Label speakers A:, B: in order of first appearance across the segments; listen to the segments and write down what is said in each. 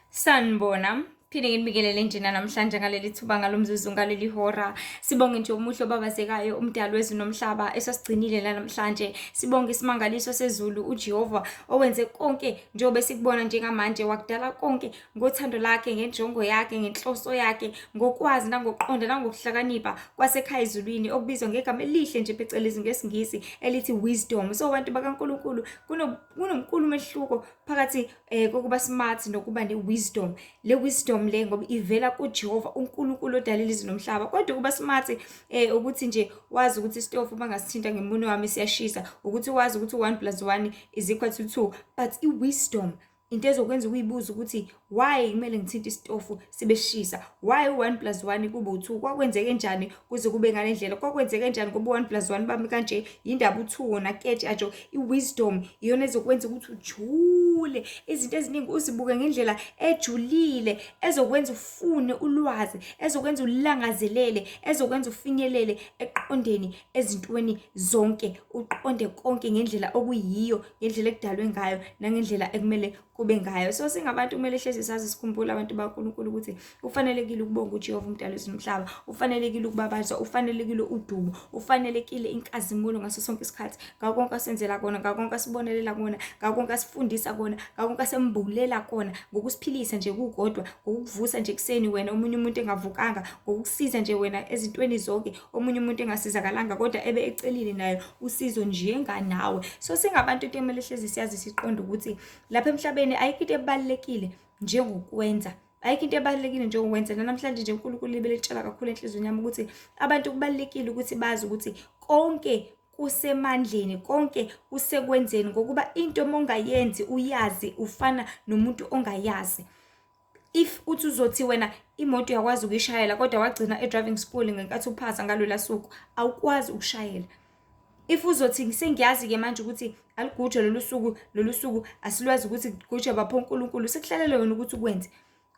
A: Sanibona. Phinde nginibingelele nje namhlanje ngaleli thuba ngalomzuzu ngaleli hora. Sibonge nje umuhle obabazekayo umdali wezulu nomhlaba esasigcinile la namhlanje. Sibonge isimangaliso sezulu uJehova owenze konke njengoba sikubona njengamanje wakudala konke ngothando lakhe, ngenjongo yakhe, ngenhloso yakhe, ngokwazi nangokuqonda nangokuhlakanipha kwasekhaya ezulwini okubizwa ngegama elihle nje phecelezi ngesiNgisi elithi wisdom. So bantu bakaNkulunkulu kunomkhulu umehluko phakathi kokuba smart nokuba ne-wisdom. Le wisdom le ngoba ivela kuJehova uNkulunkulu odalile izulu nomhlaba. Kodwa ukuba smart ukuthi nje wazi ukuthi isitofu uma ngasithinta ngemunwe wami siyashisa, ukuthi wazi ukuthi 1 plus 1 is equal to 2. But i-wisdom into ezokwenza ukuyibuza ukuthi why kumele ngithinte isitofu sibe sishisa, why u-1 plus 1 kube u-2, kwakwenzeke njani kuze kube ngale ndlela, kwakwenzeke njani ngoba u-1 plus 1 bami kanje, yindaba u-2 wona ketshe ajo. I-wisdom iyona ezokwenza ukuthi ujule izinto eziningi, uzibuke ngendlela ejulile ezokwenza ufune ulwazi, ezokwenza ulangazelele, ezokwenza ufinyelele eqondeni ezintweni zonke, uqonde konke ngendlela okuyiyo, ngendlela ekudalwe ngayo nangendlela ekumele kube ngayo. So singabantu kumele hlezi sazi sikhumbule abantu baNkulunkulu ukuthi ufanelekile ukubonga uJehova umdali wezulu nomhlaba, ufanelekile ukubabazwa, ufanelekile udumo, ufanelekile inkazimulo ngaso sonke isikhathi, ngako konke asenzela kona, ngako konke asibonelela kona, ngako konke asifundisa kona, ngako konke asembulela kona, ngokusiphilisa nje kukodwa, ngokukuvusa nje ekuseni wena omunye umuntu engavukanga, ngokukusiza nje wena ezintweni zonke omunye umuntu engasizakalanga kodwa ebe ecelile naye usizo njenganawe. So singabantu into ekumele hlezi siyazi siqonde ukuthi lapha emhlabeni ayikho into ebalulekile njengokwenza, ayikho into ebalulekile njengokwenza. Namhlanje nje uNkulunkulu libelitshela kakhulu enhliziyweni yami ukuthi abantu kubalulekile ukuthi bazi ukuthi konke kusemandleni, konke kusekwenzeni, ngokuba into uma ungayenzi uyazi ufana nomuntu ongayazi. If uthi uzothi wena imoto uyakwazi ukuyishayela kodwa wagcina e-driving school ngenkathi uphasa ngalola suku, awukwazi ukushayela. If uzothi sengiyazi-ke manje ukuthi alugujwe lolu suku, lolu suku asilwazi ukuthi kugujwa bapho uNkulunkulu, sekuhlalele wena ukuthi ukwenze.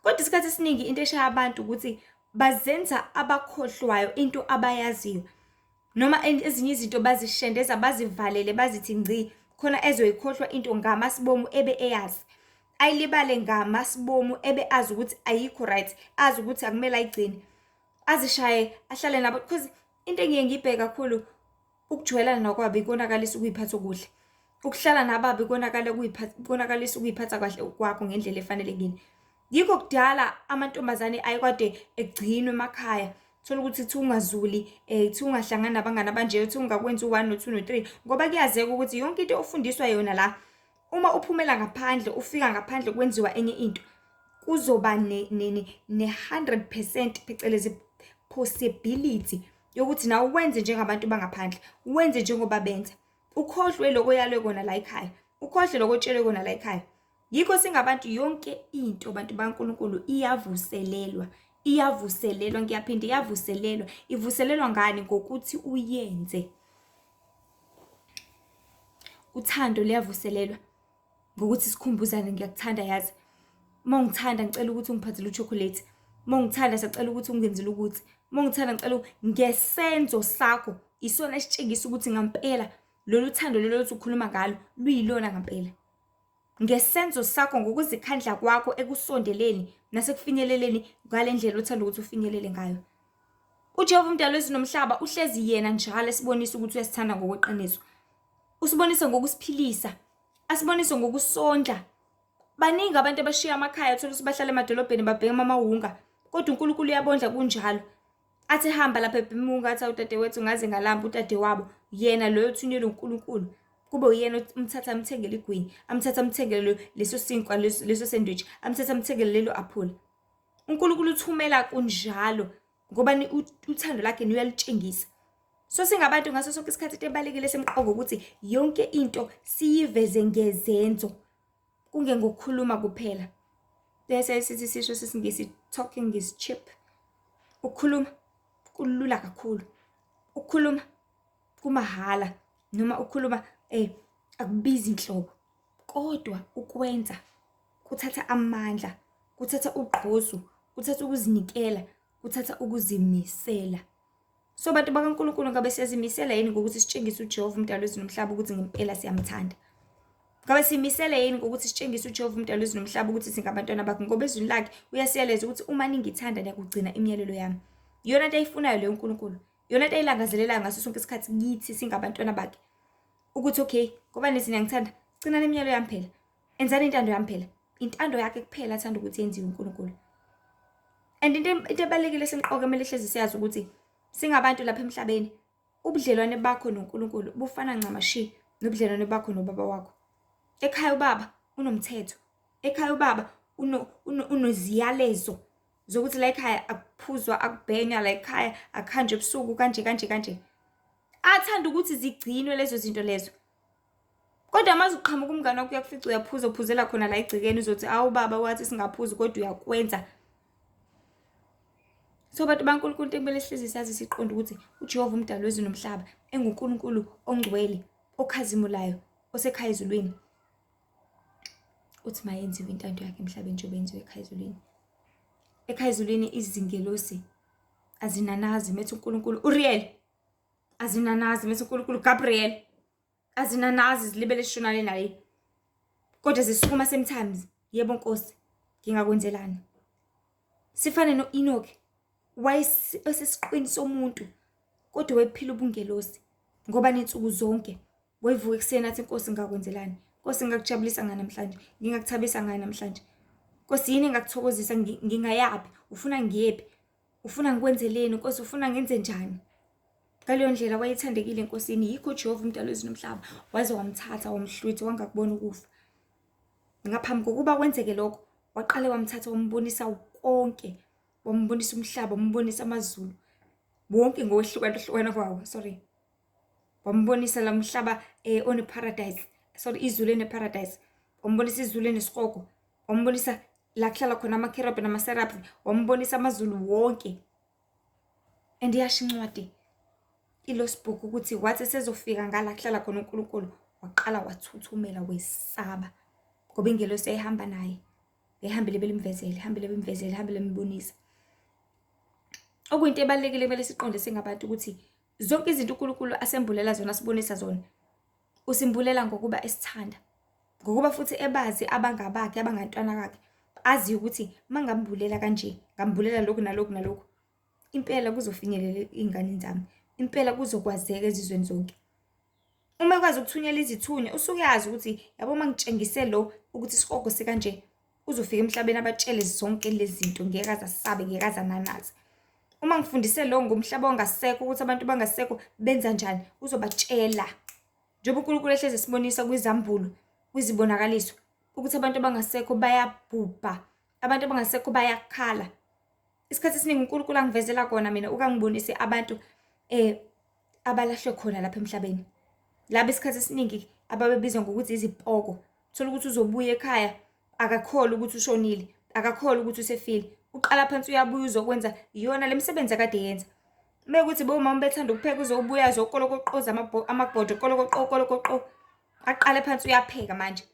A: Kodwa isikhathi esiningi into eshaya abantu ukuthi bazenza abakhohlwayo into abayaziyo, noma ezinye izinto bazishendeza bazivalele bazithi ngci khona ezoyikhohlwa into ngamasibomu ebe eyazi, ayilibale ngamasibomu ebe azi ukuthi ayikho right, azi ukuthi akumele ayigcine, azishaye ahlale nabo. Because into engiye ngiyibheke kakhulu, ukujwayelana nakwabi konakalisa ukuyiphatha okuhle, ukuhlala nababi konakala konakalisa ukuyiphatha kahle kwakho ngendlela efanelekile. Yikho kudala amantombazane ayekade egcinwe emakhaya, thola ukuthi kuthiwa ungazuli, kuthiwa ungahlangani nabangani abanje, kuthiwa ungakwenzi u-1 no-2 no-3, ngoba kuyazeka ukuthi yonke into ofundiswa yona la, uma uphumela ngaphandle, ufika ngaphandle kwenziwa enye into, kuzoba ne-100% phecelezi possibility yokuthi nawe wenze njengabantu bangaphandle, wenze njengoba benza, ukhohlwe lokho oyalwe kona la ekhaya, ukhohlwe lokho otshelwe kona la ekhaya. Yikho singabantu yonke into bantu baNkulunkulu iyavuselelwa, iyavuselelwa, ngiyaphinda iyavuselelwa. Ivuselelwa ngani? Ngokuthi uyenze. Uthando luyavuselelwa ngokuthi sikhumbuzane, ngiyakuthanda yazi. Uma ungithanda ngicela ukuthi ungiphathele u-chocolate, uma ungithanda siyacela ukuthi ungenzele ukuthi, uma ungithanda ngicela ngesenzo sakho isona esitshengisa ukuthi ngampela lolu thando lolu othi ukhuluma ngalo luyilona ngampela. Ngesenzo sakho, ngokuzikhandla kwakho ekusondeleni nasekufinyeleleni ngale ndlela othanda ukuthi ufinyelele ngayo. UJehova umdali wezulu nomhlaba uhlezi yena njalo esibonisa ukuthi uyasithanda ngokweqiniso. Usibonisa ngokusiphilisa, asibonise ngokusondla. Baningi abantu abashiya amakhaya, uthola ukuthi bahlala emadolobheni babhema amawunga, kodwa uNkulunkulu uyabondla kunjalo. Athi hamba lapha ebhema athi udadewethu ngaze ngalamba, udadewabo yena loyo othunyelwe uNkulunkulu kube uyena umthatha amthengele igwinya, amthatha amthengele leso sinkwa, leso sandwich, amthatha amthengele lelo aphula. uNkulunkulu uthumela kunjalo ngoba uthando lakhe niyalutshengisa. So singabantu ngaso sonke isikhathi into ebalulekile esemqoka ukuthi yonke into siyiveze ngezenzo, kungengokukhuluma kuphela. Bese sithi sisho sesiNgisi, talking is cheap. Ukukhuluma kulula kakhulu, ukukhuluma kumahhala, noma ukukhuluma akubizi nhlobo, kodwa ukwenza kuthatha amandla, kuthatha ugqozu, kuthatha ukuzinikela, kuthatha ukuzimisela. So bantu bakaNkulunkulu, ngabe siyazimisela yini ngokuthi sitshengise uJehova umdali wezulu nomhlaba ukuthi ngempela siyamthanda? Ngabe simisele yini ngokuthi sitshengise uJehova uMdali wezulu nomhlaba ukuthi singabantwana bakhe ngoba ezwini lakhe uyasiyaleza ukuthi uma ningithanda niyakugcina imiyalelo yami. Iyona nto ayifunayo leyo uNkulunkulu. Iyona nto ayilangazelelayo ngaso sonke isikhathi kithi singabantwana bakhe. Ukuthi okay, ngoba nithi niyangithanda, gcinani imiyalelo yami phela. Enzani intando yami phela. Intando yakhe kuphela athanda ukuthi yenziwe uNkulunkulu. And into ebalulekile esemqoka kumele hlezi siyazi ukuthi singabantu lapha emhlabeni Ubudlelwane bakho noNkulunkulu bufana ncamashi nobudlelwane bakho nobaba wakho. Ekhaya ubaba unomthetho. Ekhaya ubaba uneziyalezo zokuthi la ekhaya akuphuzwa, akubhenywa, la ekhaya akuhanjwa ebusuku kanje kanje kanje. Athanda ukuthi zigcinwe lezo zinto lezo. Kodwa uma uzoqhamuka umngane wakho uyakufica uyaphuza uphuzela khona la egcekeni uzothi awu baba wathi singaphuzi kodwa uyakwenza. So bantu baNkulunkulu into ekumele sihlezi sazi siqonde ukuthi uJehova umdali wezulu nomhlaba enguNkulunkulu ongcwele okhazimulayo osekhaya ezulwini. Uthi mayenziwe intando yakhe emhlabeni njengoba yenziwe ekhaya ezulwini. Ekhaya ezulwini izingelosi azinanazi methi uNkulunkulu Uriel azinanazi methi uNkulunkulu Gabriel azinanazi zilibele eshona le naye kodwa zisukuma same times yebo nkosi ngingakwenzelani sifane no-enoch wayesesiqwini somuntu kodwa wayephila ubungelosi ngoba nensuku zonke wayevuka ekuseni athi nkosi ngingakwenzelani nkosi ngingakujabulisa ngani namhlanje ngingakuthabisa ngani namhlanje nkosi yini engakuthokozisa ngingayaphi ufuna ngiyephi Ufuna ngikwenzeleni Nkosi, ufuna ngenze njani? Ngaleyo ndlela wayethandekile eNkosini, yikho uJehova uMdali wezulu nomhlaba waze wamthatha wamhlwitha wangakubona ukufa. Ngaphambi kokuba kwenzeke lokho, waqale wamthatha wambonisa konke, wambonisa umhlaba, wambonisa amazulu wonke ngokwehlukahlukana kwawo, sorry. Wambonisa la mhlaba eh, one-paradise, sorry, izulu ene-paradise, wambonisa izulu enesihogo, wambonisa la kuhlala khona amakherubhi namaserafi, wambonisa amazulu wonke. And iyasho incwadi i-lost book ukuthi wathi sezofika ngala kuhlala khona uNkulunkulu, waqala wathuthumela wesaba ngoba ingelosi yayihamba naye, yayihambile belimvezele, ihambile bemvezele, ihambile bembonisa. Okuyinto ebalulekile kumele siqonde singabantu ukuthi zonke izinto uNkulunkulu asembulela zona, asibonisa zona, usimbulela ngokuba esithanda, ngokuba futhi ebazi abangabakhe, abangantwana bakhe, aziyo ukuthi uma ngambulela kanje, ngambulela lokhu nalokhu nalokhu, impela kuzofinyelela ey'nganeni zami, impela kuzokwazeka ezizweni zonke. Uma ekwazi ukuthunyela izithunywa, usuke azi ukuthi yabo uma ngitshengise lo ukuthi isihogo sikanje, uzofika emhlabeni abatshele zonke lezi zinto, ngeke aze asabe, ngeke aze ananaze. Uma ngifundise lo ngomhlaba ongasekho ukuthi abantu bangasekho benza njani, uzobatshela. Njengoba uNkulunkulu ehlezi esibonisa kwizambulo, kwizibonakaliso ukuthi abantu abangasekho bayabhubha, abantu abangasekho bayakhala. Isikhathi esiningi uNkulunkulu angivezela kona mina ukangibonise abantu eh abalahlwe khona lapha emhlabeni. Laba isikhathi esiningi ababebizwa ngokuthi izipoko. Thola ukuthi uzobuya ekhaya akakholwa ukuthi ushonile, akakholwa ukuthi usefile. Uqala phansi uyabuya uzokwenza iyona le misebenzi akade yenza. Uma kuthi bomama bethanda ukupheka uzobuya azokolokoqoza amabhodwe kolokoqo kolokoqo. Aqale phansi uyapheka manje.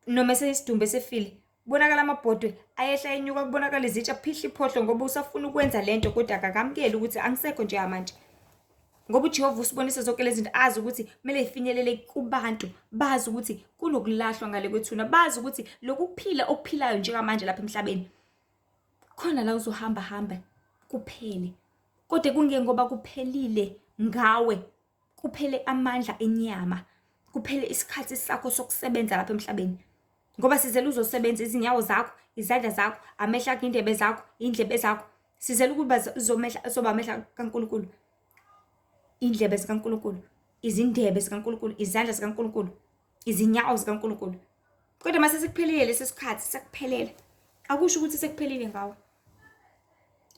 A: Noma eseyisidumbu esefile kubonakala amabhodwe ayehla enyuka kubonakala izitsha phihla iphohlo ngoba usafuna ukwenza lento kodwa akakamukeli ukuthi angisekho njengamanje. Ngoba uJehova usibonisa zonke lezi zinto azi ukuthi kumele zifinyelele kubantu, bazi ukuthi kunokulahlwa ngale kwethuna, bazi ukuthi lokhu kuphila okuphilayo njengamanje lapha emhlabeni khona la uzohamba hamba kuphele, kodwa kungengoba kuphelile ngawe, kuphele amandla enyama, kuphele isikhathi sakho sokusebenza lapha emhlabeni. Ngoba sizele uzosebenza izinyawo zakho, izandla zakho, amehlo akho, indebe zakho, indlebe zakho. Sizele ukuba zomehla soba amehlo kaNkulunkulu, indlebe zikaNkulunkulu, izindebe zikaNkulunkulu, izandla zikaNkulunkulu, izinyawo zikaNkulunkulu. Kodwa mase sekuphelile lesi sikhathi, sekuphelele. Akusho ukuthi sekuphelile ngawe.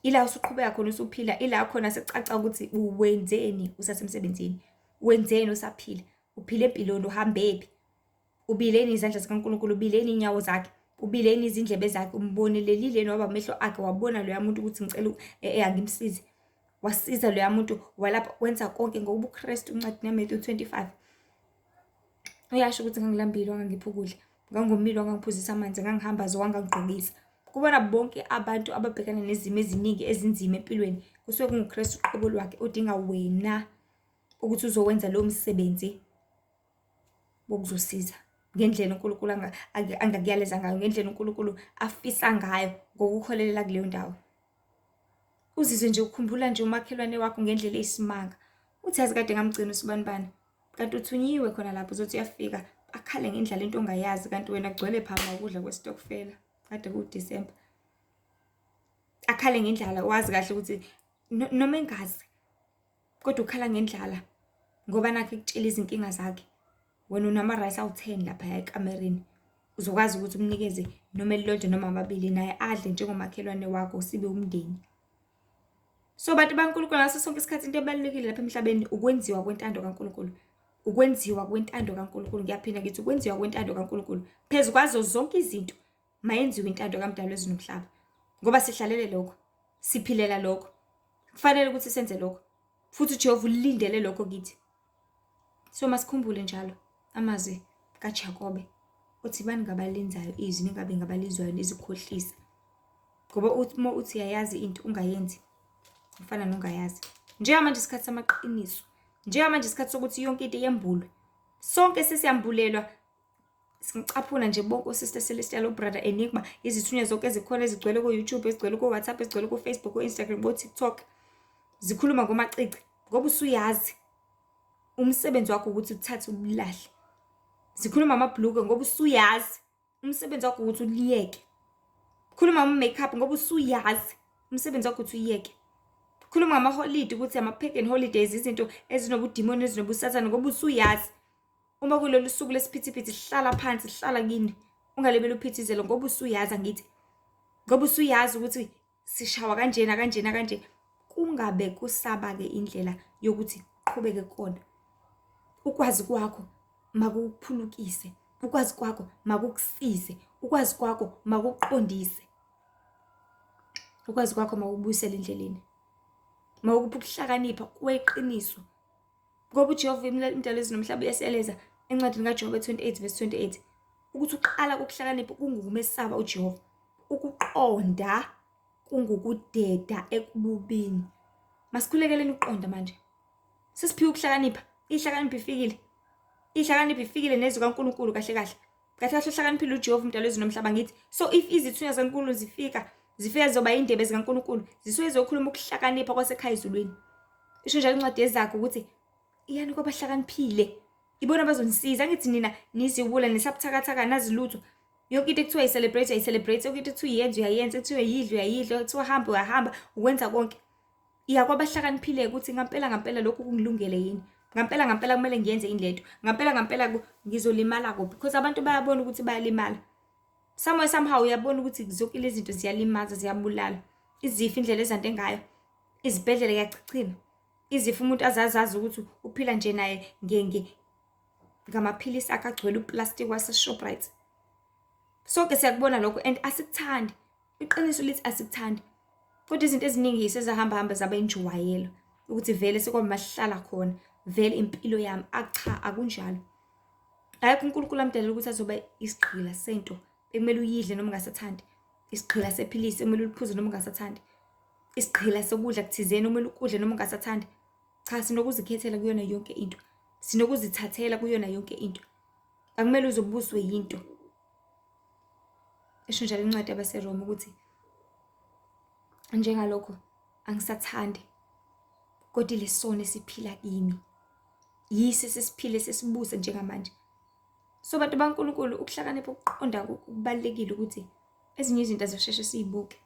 A: Ila usuqhubeka khona usuphila, ila khona sekucaca ukuthi wenzeni usasemsebenzini, wenzeni usaphila, uphile empilweni, uhambephi. Ubileni izandla zikaNkulunkulu, ubileni iy'nyawo zakhe, ubileni izindlebe zakhe, umbonelelile waba amehlo akhe, wabona loya muntu ukuthi ngicela eh, angimsize. Wasiza loya muntu, walapha, wenza konke ngokuba uKristu incwadi yaMatthew 25. Uyasho ukuthi ngangilambile wangangipha ukudla, ngangomile wangangiphuzisa amanzi, ngangihamba ze wangangigqokisa. Kubona bonke abantu ababhekana nezimo eziningi ezinzima empilweni, kusuke kunguKristu uqobo lwakhe odinga wena ukuthi uzowenza lowo msebenzi wokuzosiza. Ngendlela uNkulunkulu angakuyaleza ngayo, ngendlela uNkulunkulu afisa ngayo ngokukholelela kuleyo ndawo. Uzizwe nje ukhumbula nje umakhelwane wakho ngendlela eyisimanga. Uthi yazi kade ngamgcina usibanibani. Kanti uthunyiwe khona lapho, uzothi uyafika akhale ngendlala into ongayazi, kanti wena gcwele phama ukudla kwesitokfela. Kade kuwuDisemba. Akhale ngendlala, wazi kahle ukuthi noma engazi, kodwa ukhala ngendlala ngoba nakho ekutshela izinkinga zakhe. Wena unama-rice awu-10 laphaya ekamereni. Uzokwazi ukuthi umnikeze noma elilodwa noma amabili, naye adle njengomakhelwane wakho, sibe umndeni. So bantu baNkulunkulu, ngaso sonke isikhathi into ebalulekile lapha emhlabeni ukwenziwa kwentando kaNkulunkulu. Ukwenziwa kwentando kaNkulunkulu. Ngiyaphinda ngithi ukwenziwa kwentando kaNkulunkulu. Phezu kwazo zonke izinto mayenziwe intando kaMdali wezulu nomhlaba. Ngoba sihlalele lokho, siphilela lokho. Kufanele ukuthi senze lokho. Futhi uJehova ulindele lokho kithi. So masikhumbule njalo amazwi kaJakobe uthi bani ngabalenzayo izwi ningabe ngabalizwayo nizikhohlisa. Ngoba uthi uma uthi uyayazi into ungayenzi ufana nongayazi. Njengamanje isikhathi samaqiniso. Njengamanje isikhathi sokuthi yonke into yembulwe. Sonke sesiyambulelwa. Singicaphuna nje bonke o-Sister Celestial, o-Brother Enigma, izithunywa zonke ezikhona ezigcwele ko-YouTube, ezigcwele ko-WhatsApp, ezigcwele ko-Facebook, ko-Instagram, ko-TikTok. Zikhuluma ngomacici ngoba usuyazi umsebenzi wakho ukuthi uthathe ubulahle. Zikhuluma amabhuluke ngoba usuyazi umsebenzi wakho ukuthi uliyeke. Khuluma ama-makeup ngoba usuyazi umsebenzi wakho ukuthi uyeke. Khuluma ngamaholidi ukuthi ama-pagan holidays, izinto ezinobudimoni ezinobusathane ngoba usuyazi. Uma kulolu suku lesiphithiphithi, hlala phansi, hlala kini, ungalibeli uphithizelo ngoba usuyazi, angithi ngoba usuyazi ukuthi sishawa kanjena kanjena kanje. Kungabe kusaba-ke indlela yokuthi qhubeke kona. Ukwazi kwakho makukuphulukise, ukwazi kwakho makukusize, ukwazi kwakho makukuqondise, ukwazi kwakho makukubuyisele endleleni, makukuphe ukuhlakanipha kweqiniso. Ngoba uJehova umdali wezulu nomhlaba uyasiyaleza encwadini kaJobe 28 verse 28 ukuthi uqala kokuhlakanipha kungukumesaba uJehova, ukuqonda kungukudeda ekububini. Masikhulekeleni ukuqonda manje. Sesiphiwe ukuhlakanipha, ihlakanipha ifikile. Ihlakanipha ifikile nezwi kaNkulunkulu kahle kahle. Kahle kahle uhlakaniphile uJehova umdali wezulu nomhlaba ngithi. So if izithunywa zikaNkulunkulu zifika, zifika zizoba indebe zikaNkulunkulu, zisuke zizokhuluma ukuhlakanipha kwasekhaya ezulwini. Isho njalo incwadi yezakho ukuthi iyani kwabahlakaniphile. Ibona abazonisiza. Angithi nina niziwula nisabuthakathaka nazi lutho. Yonke into ekuthiwa yi-celebrate uyayi-celebrate, yonke into ekuthiwa iyenze uyayenza, ekuthiwa yidla uyayidla, ekuthiwa hamba uyahamba, ukwenza konke. Iya kwabahlakaniphile ukuthi ngampela ngampela lokhu kungilungele yini. Ngampela ngampela kumele ngiyenze yini lento. Ngampela ngampela ngizolimala kuphi, because abantu bayabona ukuthi bayalimala. Somewhere somehow uyabona ukuthi zonke lezi zinto ziyalimaza, ziyabulala. Izifo indlela ezande ngayo, izibhedlela kuyachichima. Izifo umuntu azazazi ukuthi uphila nje naye ngamaphilisi akhe agcwele uplastiki wase-Shoprite. Sonke siyakubona lokho and asikuthandi. Iqiniso lithi asikuthandi. Kodwa izinto eziningi sezahamba hamba zaba injwayelo ukuthi vele sekwamahlala khona, vele impilo yami. Acha, akunjalo. Ayikho uNkulunkulu amdalela ukuthi azoba isigqila sento ekumele uyidle noma ungasathandi, isigqila sephilisi ekumele uliphuze noma ungasathandi, isigqila sokudla kuthizeni okumele ukudle noma ungasathandi. Cha, sinokuzikhethela kuyona yonke into, sinokuzithathela kuyona yonke into. Akumele uze ubuswe yinto. Isho njalo incwadi yabaseRoma ukuthi njengalokho angisathandi, kodwa ilesono esiphila kimi yiso esesiphile sesibuse njengamanje. So bantu baNkulunkulu, ukuhlakanipha ukuqonda kubalulekile ukuthi ezinye izinto azisheshe sizibuke.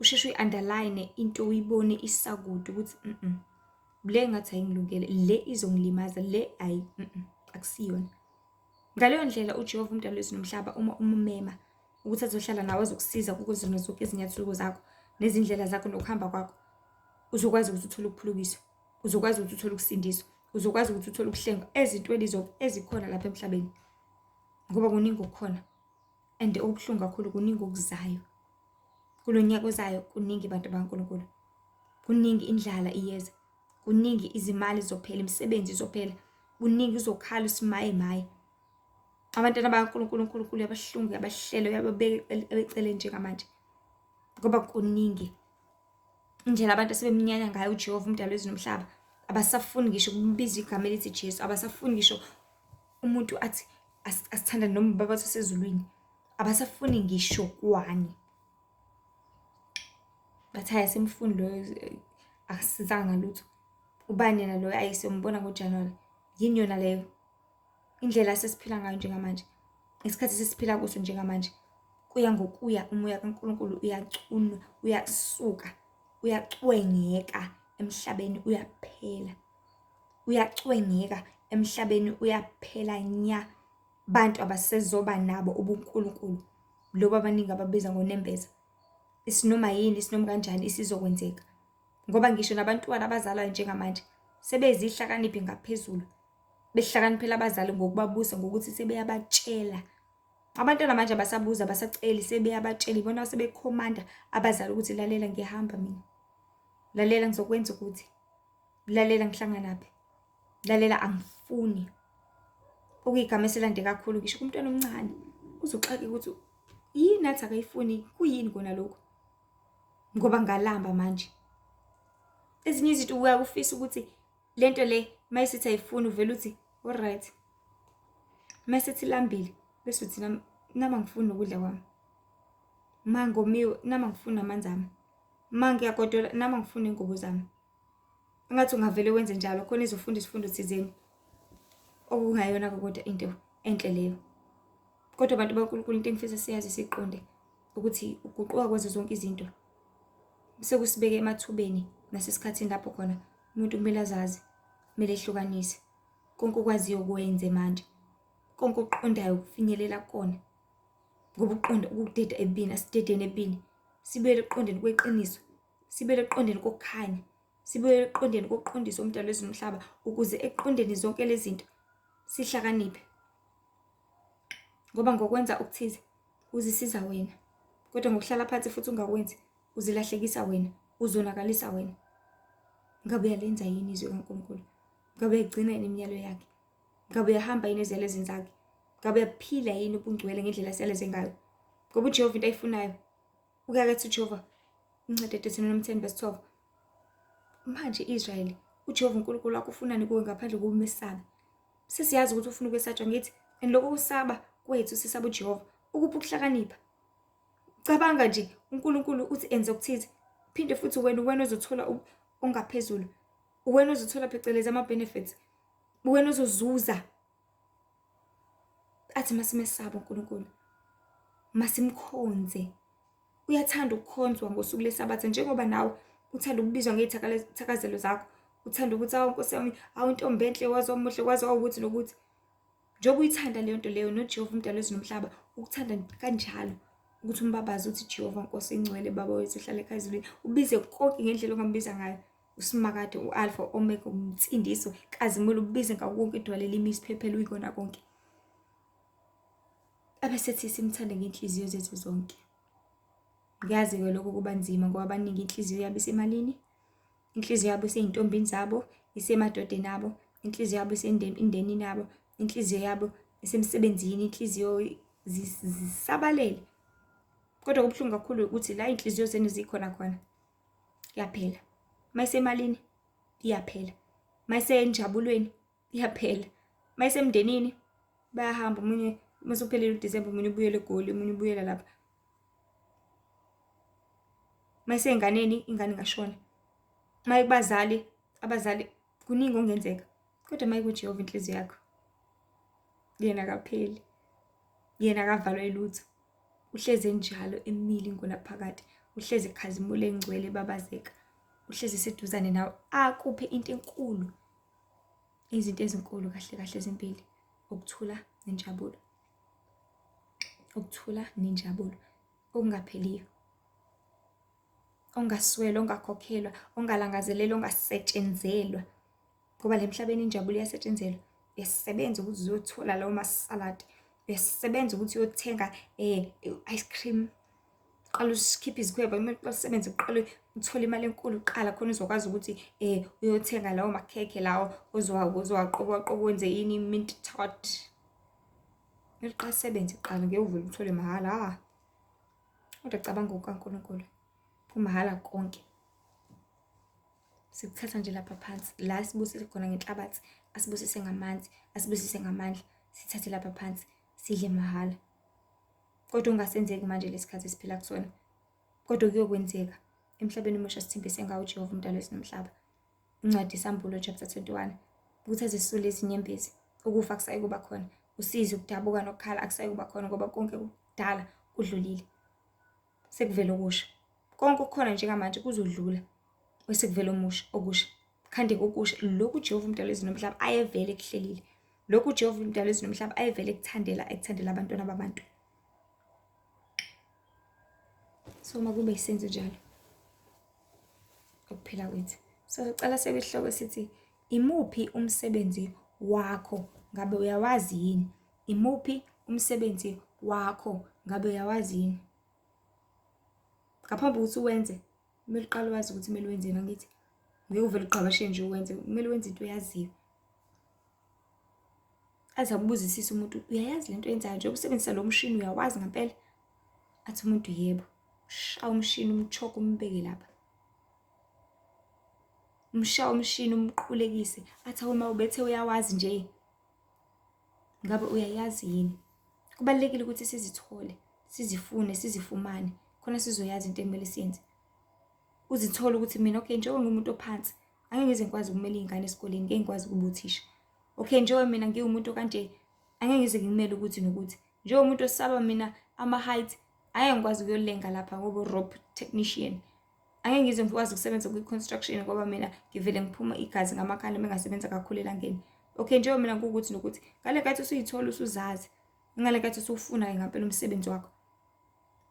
A: Usheshe uyi-underline into uyibone isakude ukuthi le ngathi ayingilungele, le izongilimaza, le ayi akusiyona. Ngaleyo ndlela uJehova umdali wezulu nomhlaba uma umumema ukuthi azohlala nawe azokusiza kuzona zonke izinyathelo zakho nezindlela zakho nokuhamba kwakho, uzokwazi ukuthi uthole ukuphulukiswa, uzokwazi ukuthi uthole ukusindiswa, uzokwazi ukuthi uthole ukuhlengwa ezintweni zonke ezikhona lapha emhlabeni. Ngoba kuningi okukhona and okubuhlungu kakhulu, kuningi okuzayo. Kulo nyaka ozayo kuningi bantu bakaNkulunkulu. Kuningi, indlala iyeza. Kuningi, izimali zizophela, imisebenzi izophela. Kuningi uzokhala usimaye maye. Abantwana bakaNkulunkulu, uNkulunkulu uyabahlunga, uyabahlela, uyababeka eceleni njengamanje. Ngoba kuningi. Indlela abantu asebemnyanya ngayo uJehova umdali wezulu nomhlaba, abasafuni ngisho ukubiza igama elithi Jesu, abasafuni ngisho. Umuntu athi asithandane noma ubaba wasezulwini, abasafuni ngisho kwani. Bathi hhayi asimfuni loyo, akasisizanga ngalutho. Ubani yena loyo? Ayi siyombona ngoJanuwari. Yini yona leyo? Indlela esesiphila ngayo njengamanje, isikhathi esesiphila kuso njengamanje, kuya ngokuya umoya kaNkulunkulu uyacunwa, uyasuka, uyacwengeka emhlabeni, uyaphela. Uyacwengeka emhlabeni, uyaphela nya. Abantu abasezoba nabo ubuNkulunkulu, lobu abaningi ababiza ngonembeza. Isinoma yini, isinoma kanjani isizokwenzeka. Ngoba ngisho nabantwana abazalwayo njengamanje sebezihlakaniphi ngaphezulu, behlakaniphela abazali ngokubabusa ngokuthi sebeyabatshela. Abantwana manje abasabuzi, abasaceli, sebeyabatshela. Ibona sebekhomanda abazali ukuthi lalela ngiyahamba mina, lalela ngizokwenza ukuthi, lalela ngihlanganaphi, lalela angifuni. Okuyigama eselande kakhulu ngisho kumntwana omncane uzoxakeka ukuthi yini athi akayifuni, kuyini kona lokhu, ngoba ngalamba manje. Ezinye izinto uyakufisa ukuthi lento le mayisithi ayifuni uvele uthi alright, mayisithi ilambile bese uthi nami angifuni nokudla kwami, ma ngomiwe nami angifuni amanzi ami, ma ngiyagodola nami angifuni iy'ngubo zami. Engathi ungavele wenze njalo khona izofunda isifundo thizeni, okungayona-ke kodwa into enhle leyo. Kodwa bantu baNkulunkulu, into engifisa siyazi siyiqonde ukuthi ukuguquka kwazo zonke izinto sekusibeke emathubeni nasesikhathini lapho khona umuntu kumele azazi, kumele ehlukanise konke okwaziyo kwenze manje, konke okuqondayo kufinyelela kukona, ngoba ukuqonda ukudeda ebubini, asidedeni ebubini, sibuyele ekuqondeni kweqiniso, sibuyele ekuqondeni kokukhanya, sibuyele ekuqondeni kokuqondiswa umdali wezulu nomhlaba, ukuze ekuqondeni zonke lezi zinto sihlakaniphe. Ngoba ngokwenza okuthize uzisiza wena, kodwa ngokuhlala phansi futhi ungakwenzi uzilahlekisa wena, uzonakalisa wena. Ngabe uyalenza yini izwi kaNkulunkulu? Ngabe uyayigcina yini imiyalo yakhe? Ngabe uyahamba yini eziyalezweni zakhe? Ngabe uyaphila yini ubungcwele ngendlela asiyaleze ngayo? Ngoba uJehova into ayifunayo, uke athi uJehova, incwadi yaDeuteronomy 10 verse 12, manje Israyeli, uJehova uNkulunkulu wakho ufunani kuwe ngaphandle kokumesabe? Sesiyazi ukuthi ufuna ukwesatshwa ngithi, and lokho kusaba kwethu sisaba uJehova ukuphi ukuhlakanipha. Cabanga nje uNkulunkulu uthi enza okuthize, phinde futhi wena uwena ozothola ongaphezulu, uwena ozothola phecelezi ama-benefits, uwena ozozuza. Athi masimesaba uNkulunkulu, masimkhonze. Uyathanda ukukhonzwa ngosuku leSabatha njengoba nawe uthanda ukubizwa ngey'thakazelo zakho, uthanda ukuthi awu Nkosi yami, awu ntombi enhle, waze wamuhle, waze wawukuthi nokuthi. Njengoba uyithanda leyo nto leyo, noJehova umdali wezulu nomhlaba ukuthanda kanjalo, ukuthi umbabaze uthi Jehova Nkosi ingcwele, Baba wethu ohlala ekhaya ezulwini, ubize konke ngendlela ongambiza ngayo. USimakade, u-Alfa, u-Omega, umsindiso, Nkazimulo, ubize ngawo konke idwala elimi isiphephelo uyikona konke. Abesethi simthande ngey'nhliziyo zethu zonke. Ngiyazi-ke lokho kuba nzima ngoba abaningi inhliziyo yabo isemalini, inhliziyo yabo isey'ntombini zabo, isemadodeni abo, inhliziyo yabo isemndenini yabo, inhliziyo yabo isemsebenzini, inhliziyo zisabalele. Kodwa kubuhlungu kakhulu ukuthi la iy'nhliziyo zenu zikhona khona iyaphela. Uma isemalini iyaphela, uma isenjabulweni iyaphela, uma isemndenini bayahamba, omunye uma sekuphelile uDisemba omunye ubuyela eGoli, omunye ubuyela lapha. Uma isey'nganeni ingane ingashona, uma ikubazali abazali, kuningi okungenzeka. Kodwa uma ikuJehova inhliziyo yakho, yena akapheli, yena akavalwa yilutho, uhlezi enjalo emile ingunaphakade, uhlezi ekhazimula engcwele ebabazeka, uhlezi eseduzane nawe akuphe into enkulu, izinto ezinkulu kahle kahle ezimbili, ukuthula nenjabulo, ukuthula nenjabulo okungapheliyo, ongaswele, ongakhokhelwa, ongalangazelelwa, ongasetshenzelwa. Ngoba la emhlabeni injabulo iyasetshenzelwa. Uyasebenza ukuthi uzothola lawo masaladi, uyasebenza ukuthi uyothenga i-ice cream, uqale usikhiphe izikhwepha, kumele uqale usebenze uqale uthole imali enkulu kuqala khona uzokwazi ukuthi uyothenga lawo makhekhe lawo ozowaqoba wenze ini, mint tart. Kumele uqale usebenze kuqala, ngeke uvele uthole mahhala. Kodwa cabanga ngokukaNkulunkulu, kumahhala konke. Sikuthatha nje lapha phansi la sibusise khona ngenhlabathi, asibusise ngamanzi, asibusise ngamandla. Sithathe lapha phansi sidle mahhala. Kodwa ungasenzeki manje lesikhathi esiphila kusona. Kodwa kuyokwenzeka emhlabeni omusha sithembise ngawo uJehova uMdali wezulu nomhlaba. Incwadi Isambulo chapter 21 ukuthi azisule izinyembezi, ukufa akusayi kuba khona, usizi, ukudabuka nokukhala akusayi kuba khona ngoba konke kudala kudlulile. Sekuvele okusha. Konke okukhona njengamanje kuzodlula bese kuvela omusha okusha. Khandeka okusha. Lokhu uJehova uMdali wezulu nomhlaba ayevele ekuhlelile. Lokhu uJehova uMdali wezulu nomhlaba ayevele ekuthandela ekuthandela abantwana babantu. So makube isenzo njalo ukuphila kwethu. So sicela sekuhloko sithi imuphi umsebenzi wakho ngabe uyawazi yini? Imuphi umsebenzi wakho ngabe uyawazi yini? Ngaphambi kokuthi uwenze kumele uqale wazi ukuthi kumele wenzeni angithi ngeke uvele ugqabashe nje uwenze kumele wenze into oyaziyo. Aze akubuzisise umuntu uyayazi lento oyenzayo njengoba usebenzisa lo mshini uyawazi ngempela? Athi umuntu yebo. Shaya umshini umchoke umbeke lapha. Umshaya umshini umqulekise athi awu uma ubethe uyawazi nje. Ngabe uyayazi yini? Kubalulekile ukuthi sizithole, sizifune, sizifumane khona sizoyazi into ekumele siyenze. Uzithole ukuthi mina okay njengoba ngiwumuntu ophansi angeke ngize ngikwazi ukumela iy'ngane esikoleni, ngeke ngikwazi ukuba uthisha. Okay njengoba mina ngiwumuntu okanje angeke ngize ngikumele ukuthi nokuthi. Njengomuntu osaba mina ama-height angeke ngikwazi ukuyolenga lapha ngoba rope technician. Angeke ngize ngikwazi ukusebenza kwi-construction ngoba mina ngivele ngiphuma igazi ngamakhala uma ngasebenza kakhulu elangeni. Okay njengoba mina kuwukuthi nokuthi ngale nkathi usuyithola usuzazi, ngale nkathi usufuna-ke ngampela umsebenzi wakho.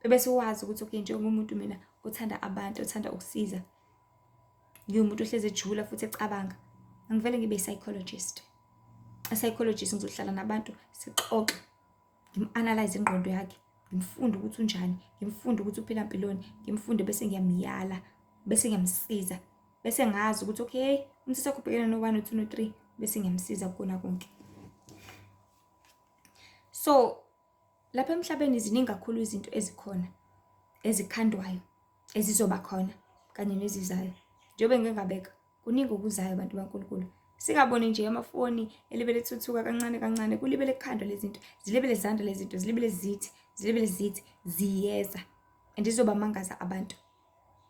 A: Ebese wazi ukuthi okay njengomuntu mina othanda abantu, othanda ukusiza. Ngiwumuntu ohlezi ejula futhi ecabanga. Angivele ngibe i-psychologist. I-psychologist ngizohlala nabantu sixoxe, ngim-analyze ingqondo yakhe, ngimfunde ukuthi unjani, ngimfunde ukuthi uphila mpiloni, ngimfunde bese ngiyamyala, bese ngiyamsiza, bese ngazi ukuthi okay umthetho wakho ubhekene no-one, no-two, no-three, bese ngiyamsiza kukona konke. So lapha emhlabeni ziningi kakhulu izinto ezikhona ezikhandwayo ezizoba khona kanye nezizayo. Njengoba ngike ngabeka kuningi okuzayo bantu baNkulunkulu. Singaboni nje amafoni elibele ethuthuka kancane kancane kulibele kukhandwa lezi zinto, zilibele zanda lezi zinto, zilibele zithi, zilibele zithi ziyeza and izobamangaza abantu.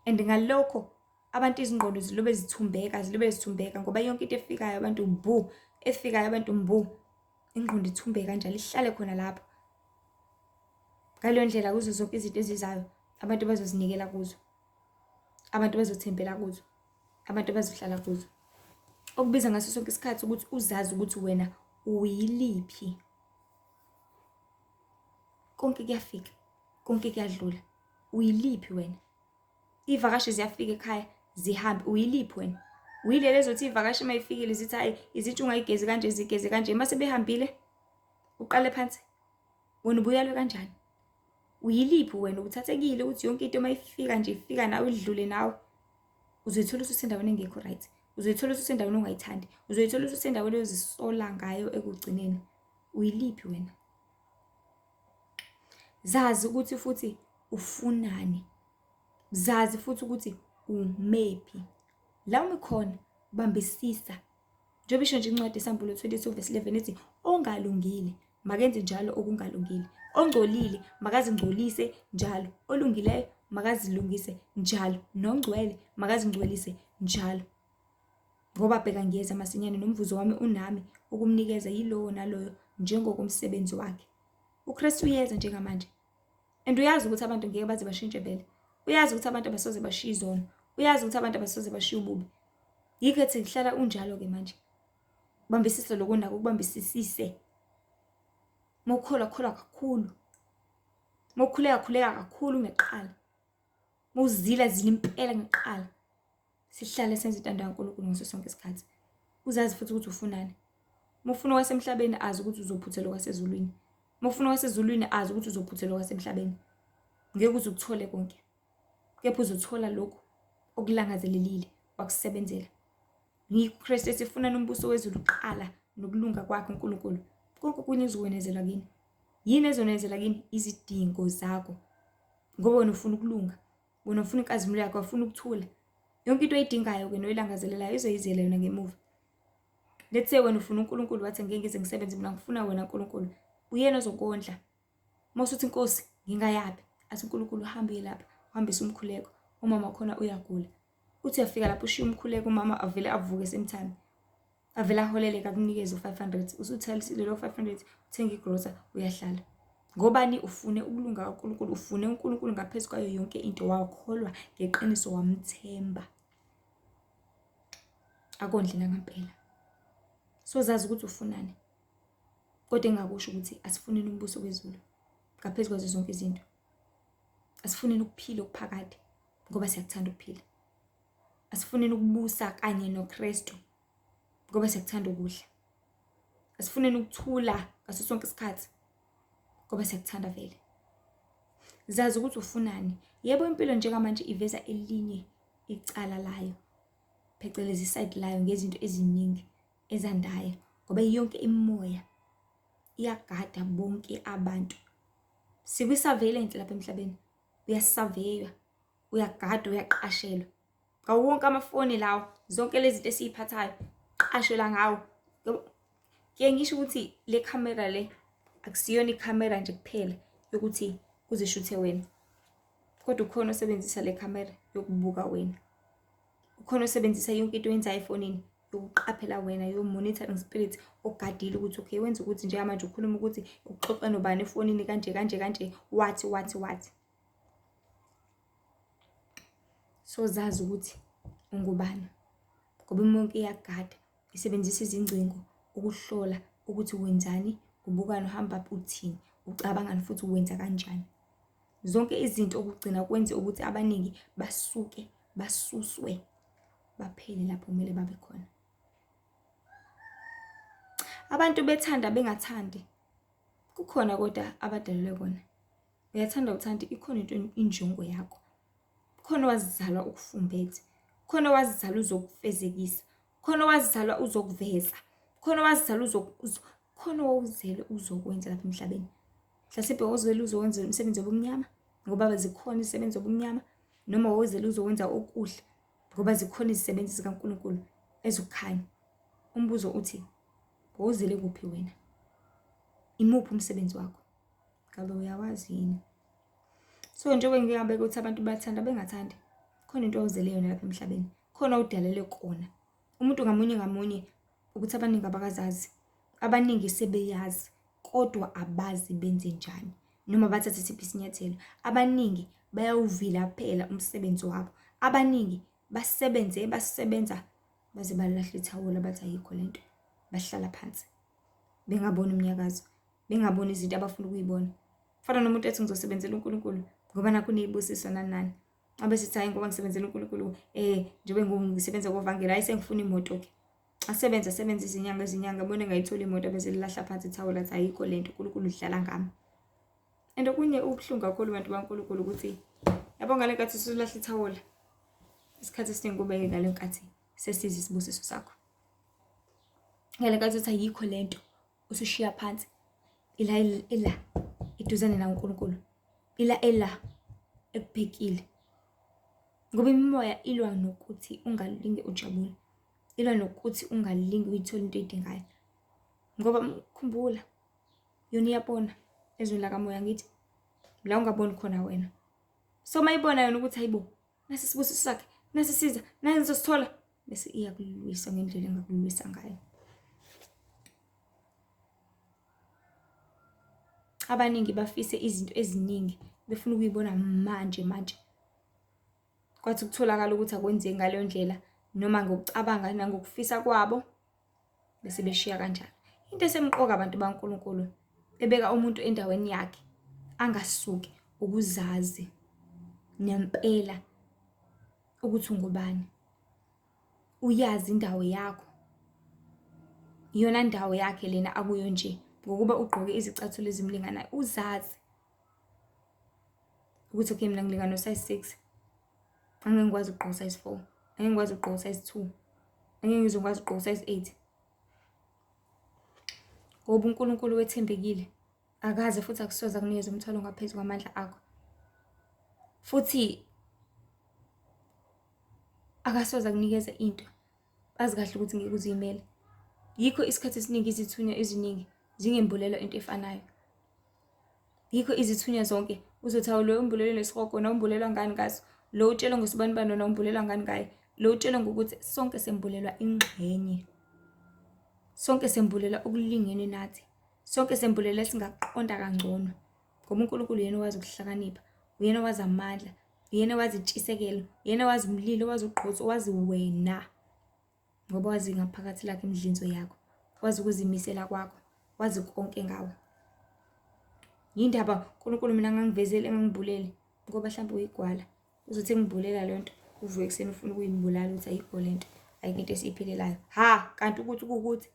A: And ngalokho abantu izingqondo zilobe zithumbeka, zilobe zithumbeka ngoba yonke into efikayo abantu mbu, efikayo abantu mbu. Ingqondo ithumbe kanjalo ihlale khona lapho. Ngaleyo ndlela kuzo zonke izinto ezizayo abantu bazozinikela kuzo. Abantu bazothembela kuzo. Abantu bazohlala kuzo. Okubiza ngaso sonke isikhathi ukuthi uzazi ukuthi wena uyiliphi. Konke kuyafika, konke kuyadlula. Uyiliphi wena? Iy'vakashi ziyafika ekhaya zihambe, uyiliphi wena? Uyileli ezothi iy'vakashi uma yifikile zithi hhayi izitsha ungayigezi kanje zigeze kanje, uma sebehambile uqale phansi. Wena ubuyelwe kanjani? Uyiliphi wena? Uthathekile ukuthi yonke into uma ifika nje ifika nawe idlule nawe. Uzoyithola ususendaweni engekho right. Uzoyithola ususendaweni ongayithandi. Uzoyithola ususendaweni ozisola ngayo ekugcineni. Uyiliphi wena? Zazi ukuthi futhi ufunani. Zazi futhi ukuthi umephi. La umi khona bambisisa. Njengoba isho nje incwadi yeSambulo 22 verse 11 ithi ongalungile makenze njalo okungalungile. Ongcolile makazingcolise njalo. Olungileyo makazilungise njalo. Nongcwele makazingcwelise njalo. Ngoba bheka ngiyeza masinyane nomvuzo wami unami ukumnikeza yilowo naloyo njengokomsebenzi wakhe. UKristu uyeza njengamanje. And uyazi ukuthi abantu ngeke baze bashintshe vele. Uyazi ukuthi abantu abasoze bashiye izono. Uyazi ukuthi abantu abasoze bashiye ububi. Yikho ethi hlala unjalo-ke manje. Bambisise lokho onako ukubambisisise. Uma ukholwa kholwa kakhulu. Uma ukhuleka khuleka kakhulu kunakuqala. Uma uzila zila impela kunakuqala. Sihlale senze intando kaNkulunkulu ngaso sonke isikhathi. Uzazi futhi ukuthi ufunani. Uma ufuna okwasemhlabeni azi ukuthi uzophuthelwa okwasezulwini. Uma ufuna okwasezulwini azi ukuthi uzophuthelwa okwasemhlabeni. Ngeke uze ukuthole konke. Kepha uzothola lokhu okulangazelelile wakusebenzela. Ngikho uKristu esifuna nombuso wezulu kuqala nokulunga kwakhe uNkulunkulu. Konke okunye uzokwenezelwa kini. Yini ezonezela kini? Izidingo zakho. Ngoba wena ufuna ukulunga. Wena ufuna inkazimulo yakho, ufuna ukuthula. Yonke into oyidingayo-ke noyilangazelelayo izoyizela yona ngemuva. Let's say wena ufuna uNkulunkulu wathi ngeke ngize ngisebenze mina ngifuna wena Nkulunkulu. Uyena ozokondla. Uma usuthi inkosi ngingayaphi? Athi uNkulunkulu uhambe uye lapha, uhambise umkhuleko. Umama khona uyagula. Uthi uyafika lapho ushiya umkhuleko umama avele avuke same time. Avele aholeleke akunikeze u-500. Usuthalisile lo 500 uthenga igrosa uyahlala. Ngobani ufune ukulunga kaNkulunkulu, ufune uNkulunkulu ngaphezu kwayo yonke into wakholwa ngeqiniso wamthemba. Akondle nangampela. So zazi ukuthi ufunani. Kodwa engakusho ukuthi asifuneni umbuso wezulu ngaphezu kwazo zonke izinto. Asifuneni ukuphila okuphakade ngoba siyakuthanda ukuphila. Asifuneni ukubusa kanye noKristu ngoba siyakuthanda ukudla. Asifuneni ukuthula ngaso sonke isikhathi ngoba siyakuthanda vele. Zazi ukuthi ufunani. Yebo impilo njengamanje iveza elinye icala layo, phecelezi isayidi layo ngezinto eziningi ezandayo ngoba yonke imimoya iyagada bonke abantu. Sikwi-surveillance lapha emhlabeni, uyasaveywa, uyagadwa, uyaqashelwa. Ngawo wonke amafoni lawo, zonke lezi zinto esiy'phathayo, qashelwa ngawo. Ngike ngisho ukuthi le khamera le akusiyona ikhamera nje kuphela yokuthi uzishuthe wena, kodwa ukhona osebenzisa le khamera yokubuka wena. Ukhona osebenzisa yonke into oyenzayo efonini yokuqaphela wena, yo-monitoring spirit ogadile ukuthi okay wenza ukuthi njengamanje ukhuluma ukuthi uxoxa nobani efonini kanje kanje kanje wathi wathi wathi. So zazi ukuthi ungubani ngoba imonke iyagada isebenzisa izingcingo ukuhlola ukuthi wenzani, ubukani, uhamba uthini, ucabangani futhi wenza kanjani. Zonke izinto okugcina kwenze ukuthi abaningi basuke basuswe baphele lapho kumele babe khona. Abantu bethanda bengathandi kukhona kodwa abadalelwe kona. Uyathanda uthandi ikhona into injongo yakho. Khona owazalwa ukufumbethe, khona owazalwa uzokufezekisa, khona owazalwa uzokuveza, khona owazalwa khona owawuzelwe uzokwenza lapha emhlabeni. Mhlasimpe wawuzelwe uzokwenza umsebenzi wobumnyama ngoba zikhona izisebenzi zobumnyama, noma wawuzelwe uzokwenza okuhle ngoba zikhona izisebenzi zikaNkulunkulu ezokukhanya. Umbuzo uthi wawuzele kuphi wena? Imuphi umsebenzi wakho? Ngabe uyawazi yini? So njengoba ngingabeka ukuthi abantu bayathanda bengathandi, khona into ozele yona lapha emhlabeni, khona udalelwe kona. Umuntu ngamunye ngamunye ukuthi abaningi abakazazi, abaningi sebeyazi kodwa abazi benze njani noma bathathe siphi isinyathelo. Abaningi bayawuvilaphela umsebenzi wabo, abaningi basebenze basebenza baze balahle ithawula bathi ayikho lento, bahlala phansi bengaboni umnyakazo, bengaboni izinto abafuna ukuyibona. Fana nomuntu ethi ngizosebenzela uNkulunkulu ngoba nakhu niyibusiso nani nani. Abe sithi hayi ngoba ngisebenzela uNkulunkulu njengoba ngisebenza kovangela hayi sengifuna imoto ke. Asebenze asebenze izinyanga izinyanga abone ngayithola imoto bese lilahla phansi ithawula athi ayikho lento uNkulunkulu udlala ngami. And okunye ubuhlungu kakhulu bantu baNkulunkulu ukuthi yabo ngale nkathi usulahla ithawula isikhathi esiningi kube ngale nkathi sesiza isibusiso sakho. Ngale nkathi uthi ayikho lento usushiya phansi ila ila eduzane nawo uNkulunkulu ila ela ekubhekile ngoba imimoya ilwa nokuthi ungalinge ujabule ilwa nokuthi ungalinge uyithole into oyidingayo ngoba khumbula yona iyabona ezweni lakamoya ngithi la ungaboni khona wena so mayibona yona ukuthi hayibo nasi isibusiso sakhe nasi siza nasi ngizosithola bese iyakulwisa ngendlela engakulwisa ngayo. Abaningi bafise izinto eziningi befuna ukuyibona manje manje. Kwathi kutholakala ukuthi akwenzeki ngaleyo ndlela noma ngokucabanga nangokufisa kwabo bese beshiya kanjalo. Into esemqoka abantu baNkulunkulu ebeka umuntu endaweni yakhe angasuki ukuzazi nempela ukuthi ungubani. Uyazi indawo yakho. Iyona ndawo yakhe lena akuyo nje ngokuba ugqoke izicathulo ezimlinganayo uzazi ukuthi okay mina ngilingana no-size 6 angeke ngikwazi ukugqoka size 4 angeke ngikwazi ukugqoka size 2 angeke ngizokwazi ukugqoka size 8 ngoba uNkulunkulu wethembekile akaze futhi akusoze akunikeze umthwalo ngaphezu kwamandla akho futhi akasoze akunikeze into azi kahle ukuthi ngeke uzuyimele. Yikho isikhathi esiningi izithunywa eziningi zingembulelwa into efanayo. Yikho izithunywa zonke uzothi awu lo umbulelwe nesihogo wena umbulelwa ngani ngaso, lo utshelwe ngosibanibani wena umbulelwa ngani ngaye, lo utshelwe ngokuthi sonke sembulelwa ingxenye. Sonke sembulelwa okulingene nathi. Sonke sembulelwa esingakuqonda kangcono. Ngoba uNkulunkulu uyena owazi ukuhlakanipha, uyena owazi amandla, uyena owazi intshisekelo, uyena owazi umlilo, owazi ugqozi, owazi wena. Ngoba wazi ngaphakathi lakho imidlinzo yakho, wazi ukuzimisela kwakho, wazi konke ngawe. Yindaba uNkulunkulu mina ngangivezele engangibulele ngoba mhlawumbe uyigwala. Uzothi engibulela le nto uvuke ekuseni ufuna ukuyibulala ukuthi ayikho le nto, ayikho into esiyiphilelayo. Ha, kanti ukuthi kuwukuthi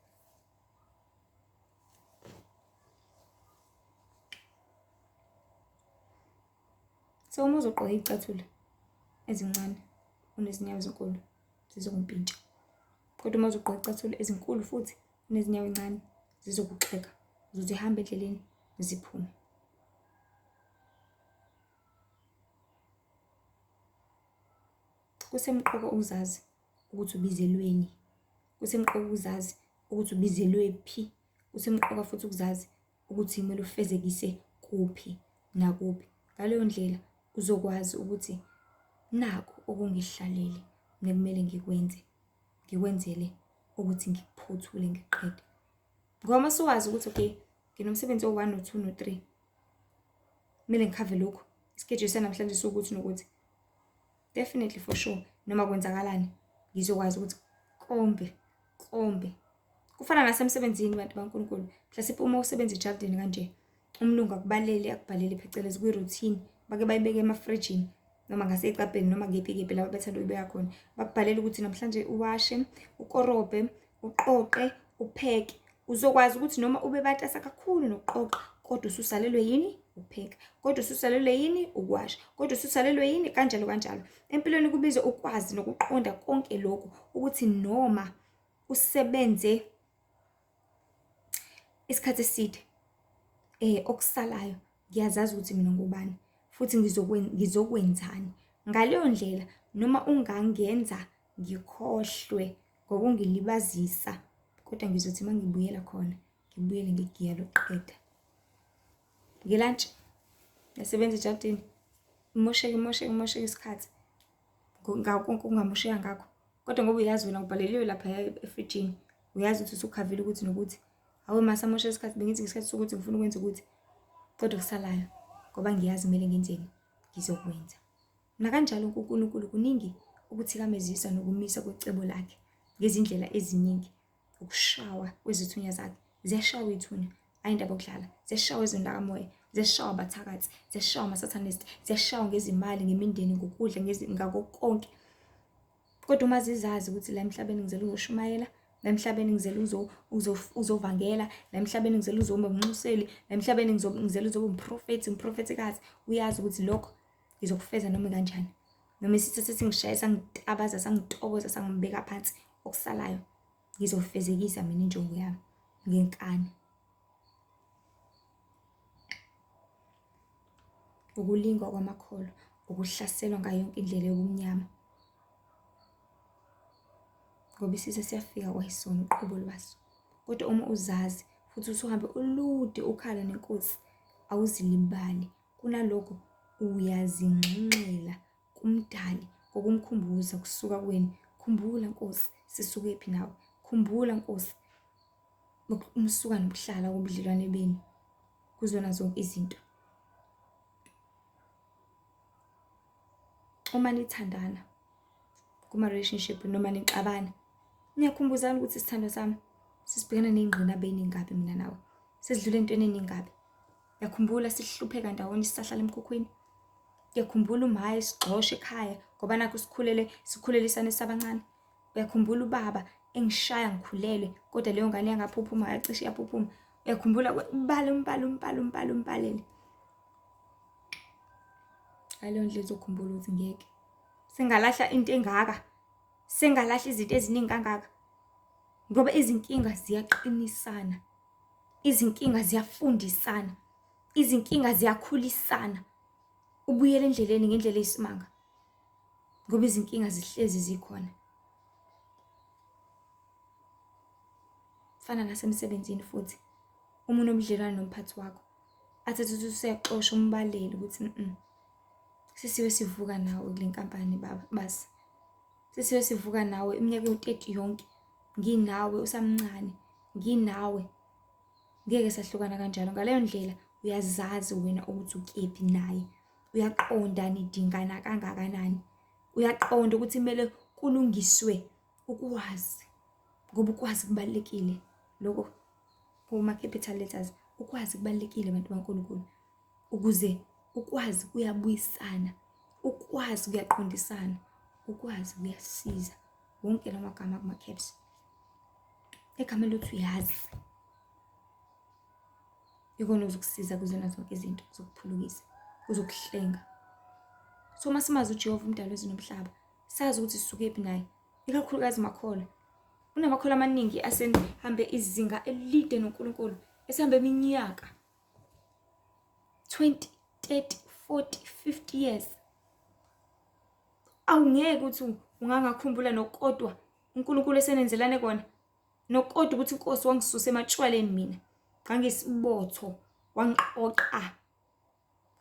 A: So uma uzogqoka iy'cathulo ezincane unezinyawo ezinkulu zizokumpintsha. Kodwa uma uzogqoka iy'cathulo ezinkulu futhi unezinyawo ey'ncane zizokuxega. Uzothi uhamba endleleni ziphume. Kusemqoka ukuzazi ukuthi ubizelweni. Kusemqoka ukuzazi ukuthi ubizelwe phi. Kusemqoka futhi ukuzazi ukuthi kumele ufezekise kuphi nakuphi. Ngaleyo ndlela uzokwazi ukuthi nakhu okungihlalele nekumele ngikwenze, ngikwenzele ukuthi ngikuphothule ngikuqede. Ngoba uma usuwazi ukuthi okay, nginomsebenzi owu-one, no-two, no-three, kumele ngikhave lokhu, isikejuli sanamhlanje siwukuthi nokuthi, definitely for sure noma kwenzakalani ngizokwazi ukuthi kombe kombe Kufana nasemsebenzini bantu baNkulunkulu. Mhlasimpe uma usebenza ejardini kanje, umlungu akubalele akubhalele phecelezi kwi-routine, bake bayibeke emafrijini noma ngasey'cabheni noma kephi kephi la bethanda ukuyibeka khona. Bakubhalele ukuthi namhlanje uwashe, ukorobhe, uqoqe, upheke. Uzokwazi ukuthi noma ube batasa kakhulu nokuqoqa kodwa ususalelwe yini? Ukupheka. Kodwa ususalelwe yini? Ukuwasha. Kodwa ususalelwe yini? Kanjalo kanjalo. Empilweni kubizwa ukwazi nokuqonda konke lokhu ukuthi noma usebenze isikhathi eside okusalayo ngiyazazi ukuthi mina ngubani futhi ngizokwenzani. Ngaleyo ndlela noma ungangenza ngikhohlwe ngokungilibazisa kodwa ngizothi uma ngibuyela khona ngibuyele ngegiya lokuqeda. Ngelantshi ngiyasebenza ejardini, imosheke imosheke imosheke isikhathi. Ngakho konke okungamosheka ngakho. Kodwa ngoba uyazi wena ubhaleliwe laphaya efrijini, uyazi ukuthi usukhavile ukuthi nokuthi. Hawe ma samosha isikhathi bengithi ngesikhathi sokuthi ngifuna ukwenza ukuthi. Kodwa okusalayo ngoba ngiyazi kumele ngenzeni, ngizokwenza. Nakanjalo kuNkulunkulu kuningi ukuthikamezisa nokumisa kwecebo lakhe ngezindlela eziningi. Ukushawa kwezithunywa zakhe. Ziyashawa iy'thunywa, hhayi indaba yokudlala. Ziyashawa ezweni lakamoya, ziyashawa abathakathi, ziyashawa ama-satanist, ziyashawa ngezimali, ngemindeni, ngokudla, ngako konke. Kodwa uma zizazi ukuthi la emhlabeni ngizele ukuzoshumayela, la emhlabeni ngizele uzovangela, la emhlabeni ngizele uzoba umnxuseli, la emhlabeni ngizele uzoba umprofethi, umprofethikazi, uyazi ukuthi lokho ngizokufeza noma kanjani. Noma isitha sesingishaye sangitabaza, sangitoboza, sangibeka phansi, okusalayo ngizofezekisa mina injongo yami ngenkani. Ukulingwa kwamakholwa, ukuhlaselwa ngayo yonke indlela yobumnyama. Ngoba isitha siyafika kwayisona uqobo lwaso. Kodwa uma uzazi futhi usuhambe olude ukhala nenkosi, awuzilibali. Kunalokho uyazinxenxela kuMdali ngokumkhumbuza kusuka kuweni. Khumbula Nkosi, sisukephi nawe. Khumbula Nkosi, umsuka nokuhlala kobudlelwane benu kuzona zonke izinto. Uma nithandana kuma-relationship noma nixabana, niyakhumbuzana ukuthi sithandwa sami sesibhekana ney'ngqinamba ey'ningi kabi mina nawe, sesidlule entweni eningi kabi. Uyakhumbula sihlupheka ndawonye sisahlala emkhukhwini? Uyakhumbula umhayi sigxosha ekhaya ngoba nakhu sikhulele sikhulelisane sisabancane? Uyakhumbula ubaba engishaya ngikhulelwe kodwa leyo ngane yangaphuphuma yacishe yaphuphuma? Uyakhumbula ubale umbale umbale umbale umbalele. Ngaleyo ndlela uzokhumbula ukuthi ngeke sengalahla into engaka, sengalahla izinto eziningi kangaka ngoba izinkinga ziyaqinisana. Izinkinga ziyafundisana, izinkinga ziyakhulisana. Ubuyele endleleni ngendlela eyisimanga ngoba izinkinga zihlezi zikhona. Fana nasemsebenzini futhi uma unobudlelwane nomphathi wakho athathe ukuthi useyaxosha umbalele ukuthi sisiwe sivuka nawe kule nkampani baba basi sisiwe sivuka nawe iminyaka ewu-30 yonke nginawe usamncane nginawe ngeke sahlukana kanjalo. Ngaleyo ndlela uyazazi wena ukuthi ukephi naye, uyaqonda nidingana kangakanani, uyaqonda ukuthi kumele kulungiswe ukwazi ngoba ukwazi kubalulekile lokho kuma-capital letters. Ukwazi kubalulekile bantu baNkulunkulu, ukuze ukwazi kuyabuyisana, ukwazi kuyaqondisana, ukwazi kuyasiza. Wonke la magama kuma-caps egameni lokuthi uyazi ikona ozokusiza kuzona zonke izinto, kuzokuphulukisa, kuzokuhlenga. So uma simazi uJehova umdali wezulu nomhlaba, sazi ukuthi sisukephi naye, ikakhulukazi makholwa. Kunamakholwa amaningi asehambe izinga elide noNkulunkulu, esihambe iminyaka 20, 30, 40, 50 years. Awungeke uthi ungangakhumbula nokodwa uNkulunkulu esenenzelane kona, nokodwa ukuthi inkosi wangisusa ematshwaleni mina ngangisibotho wangiqoqa.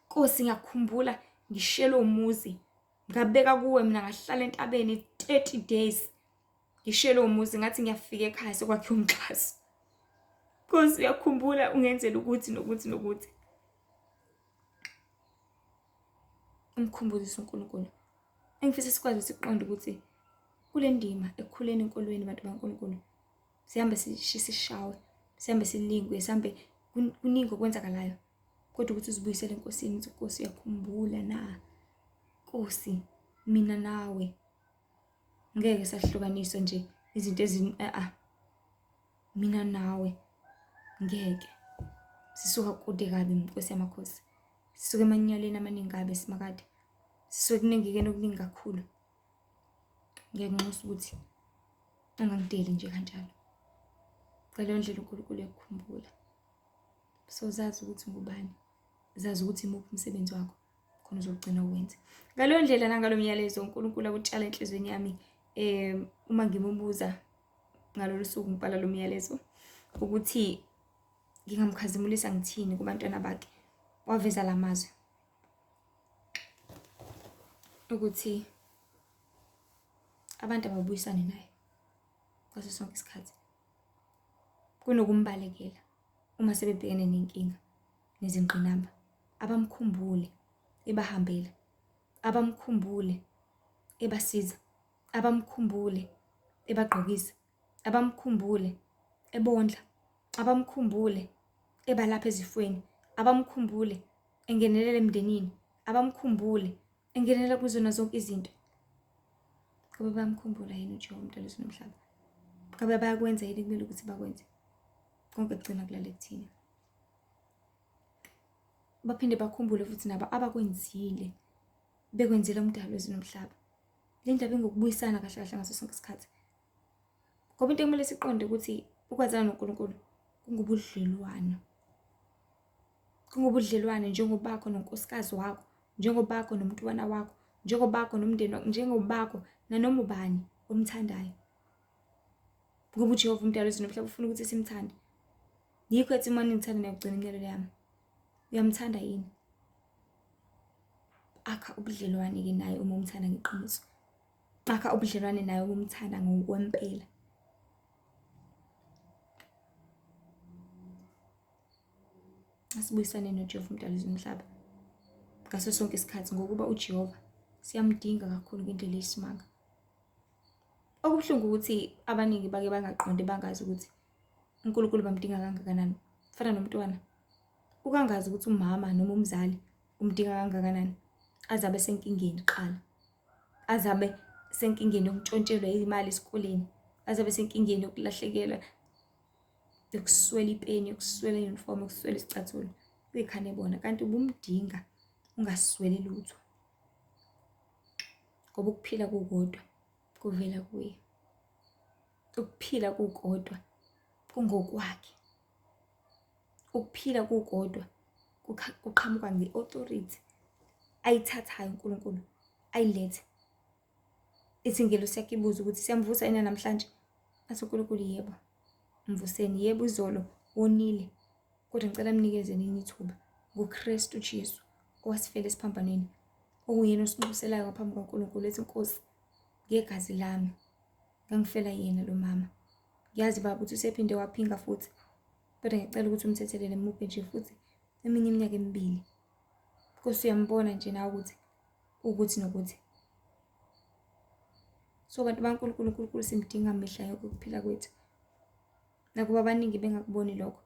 A: Nkosi ngiyakhumbula ngishele umuzi ngabeka kuwe mina ngahlala entabeni 30 days ngishele umuzi ngathi ngiyafika ekhaya sekwakhiwa umxhaso. Nkosi uyakhumbula ungenzela ukuthi nokuthi nokuthi. Umkhumbuzise uNkulunkulu. Engifisa sikwazi siqonde ukuthi kule ndima ekukhuleni enkolweni bantu baNkulunkulu sihambe sishawe, sihambe silingwe, sihambe kuningi okwenzakalayo, kodwa ukuthi uzibuyisele eNkosini uthi Nkosi uyakhumbula na? Nkosi mina nawe ngeke sahlukaniswa nje izinto ezin a mina nawe ngeke sisuka kude kabi Nkosi yamakhosi, sisuka emanyaleni amaningi kabi simakade, sisuke kunengikeni okuningi kakhulu. Ngiyakunxusa ukuthi ungangideli nje kanjalo. Ngaleyo ndlela uNkulunkulu uyakukhumbula. So zazi ukuthi ngubani, zazi ukuthi imuphi umsebenzi wakho khona uzogcina uwenze. Ngaleyo ndlela nangalo myalezo uNkulunkulu akutshala enhliziyweni yami uma ngimubuza ngalolu suku ngibhala lo myalezo ukuthi ngingamkhazimulisa ngithini kubantwana bakhe, waveza la mazwi ukuthi abantu ababuyisane naye ngaso sonke isikhathi kunokumbalekela uma sebebhekene nenkinga nezingqinamba, abamkhumbule ebahambela, abamkhumbule ebasiza, abamkhumbule ebagqokisa, abamkhumbule ebondla, abamkhumbule ebalapha ezifweni, abamkhumbule engenelela emndenini, abamkhumbule engenelela kuzona zonke izinto. Ngabe bayamkhumbula yini uJehova umdali wezulu nomhlaba? Ngabe bayakwenza yini kumele ukuthi bakwenze? Konke kugcina kulale kuthina. Baphinde bakhumbule futhi nabo abakwenzile bekwenzela umdali wezulu nomhlaba. Le ndaba ingokubuyisana kahle kahle ngaso sonke isikhathi. Ngoba into ekumele siqonde ukuthi ukwazana noNkulunkulu kungubudlelwano. Kungubudlelwane njengobakho nonkosikazi wakho, njengobakho nomntwana wakho, njengobakho nomndeni wakho, njengobakho nanoma ubani omthandayo. Ngoba uJehova umdali wezulu nomhlaba ufuna ukuthi simthande. Yikho ethi uma ningithanda niyakugcina imiyalelo yami. Uyamthanda yini? Akha ubudlelwane-ke naye uma umthanda ngeqiniso. Akha ubudlelwane naye uma umthanda ngokwempela. Asibuyisane noJehova umdali wezulu nomhlaba ngaso sonke isikhathi ngokuba uJehova siyamdinga kakhulu ngendlela eyisimanga. Okubuhlungu ukuthi abaningi bake bangaqondi bangazi ukuthi uNkulunkulu bamdinga kangakanani. Kufana nomntwana ukangazi ukuthi umama noma umzali umdinga kangakanani aze abe senkingeni kuqala, aze abe senkingeni yokuntshontshelwa imali esikoleni, aze abe senkingeni yokulahlekelwa, yokuswela ipeni, yokuswela i-uniform, yokuswela isicathulo, uyikhane bona kanti ubumdinga ungasweli lutho. Ngoba ukuphila kukodwa kuvela kuye, ukuphila kukodwa kungokwakhe, ukuphila kukodwa kuqhamuka nge-authority ayithathayo uNkulunkulu ayilethe. Ithi ingelosi yakhe ibuze ukuthi siyamvusa yini namhlanje? Athi uNkulunkulu yebo. Mvuseni, yebo izolo wonile, kodwa ngicela mnikeze elinye ithuba ngoKristu Jesu owasifela esiphambanweni, okuyena osinxuselayo ngaphambi kukaNkulunkulu ethi Nkosi, ngegazi lami ngangifela yena lo mama. Ngiyazi baba ukuthi usephinde waphinga futhi, kodwa ngiyacela ukuthi umthethelele muphe nje futhi eminye iminyaka emibili. Nkosi uyambona nje nawe ukuthi ukuthi nokuthi. So bantu baNkulunkulu, uNkulunkulu simdinga mihla yonke ukuphila kwethu. Nakuba abaningi bengakuboni lokho,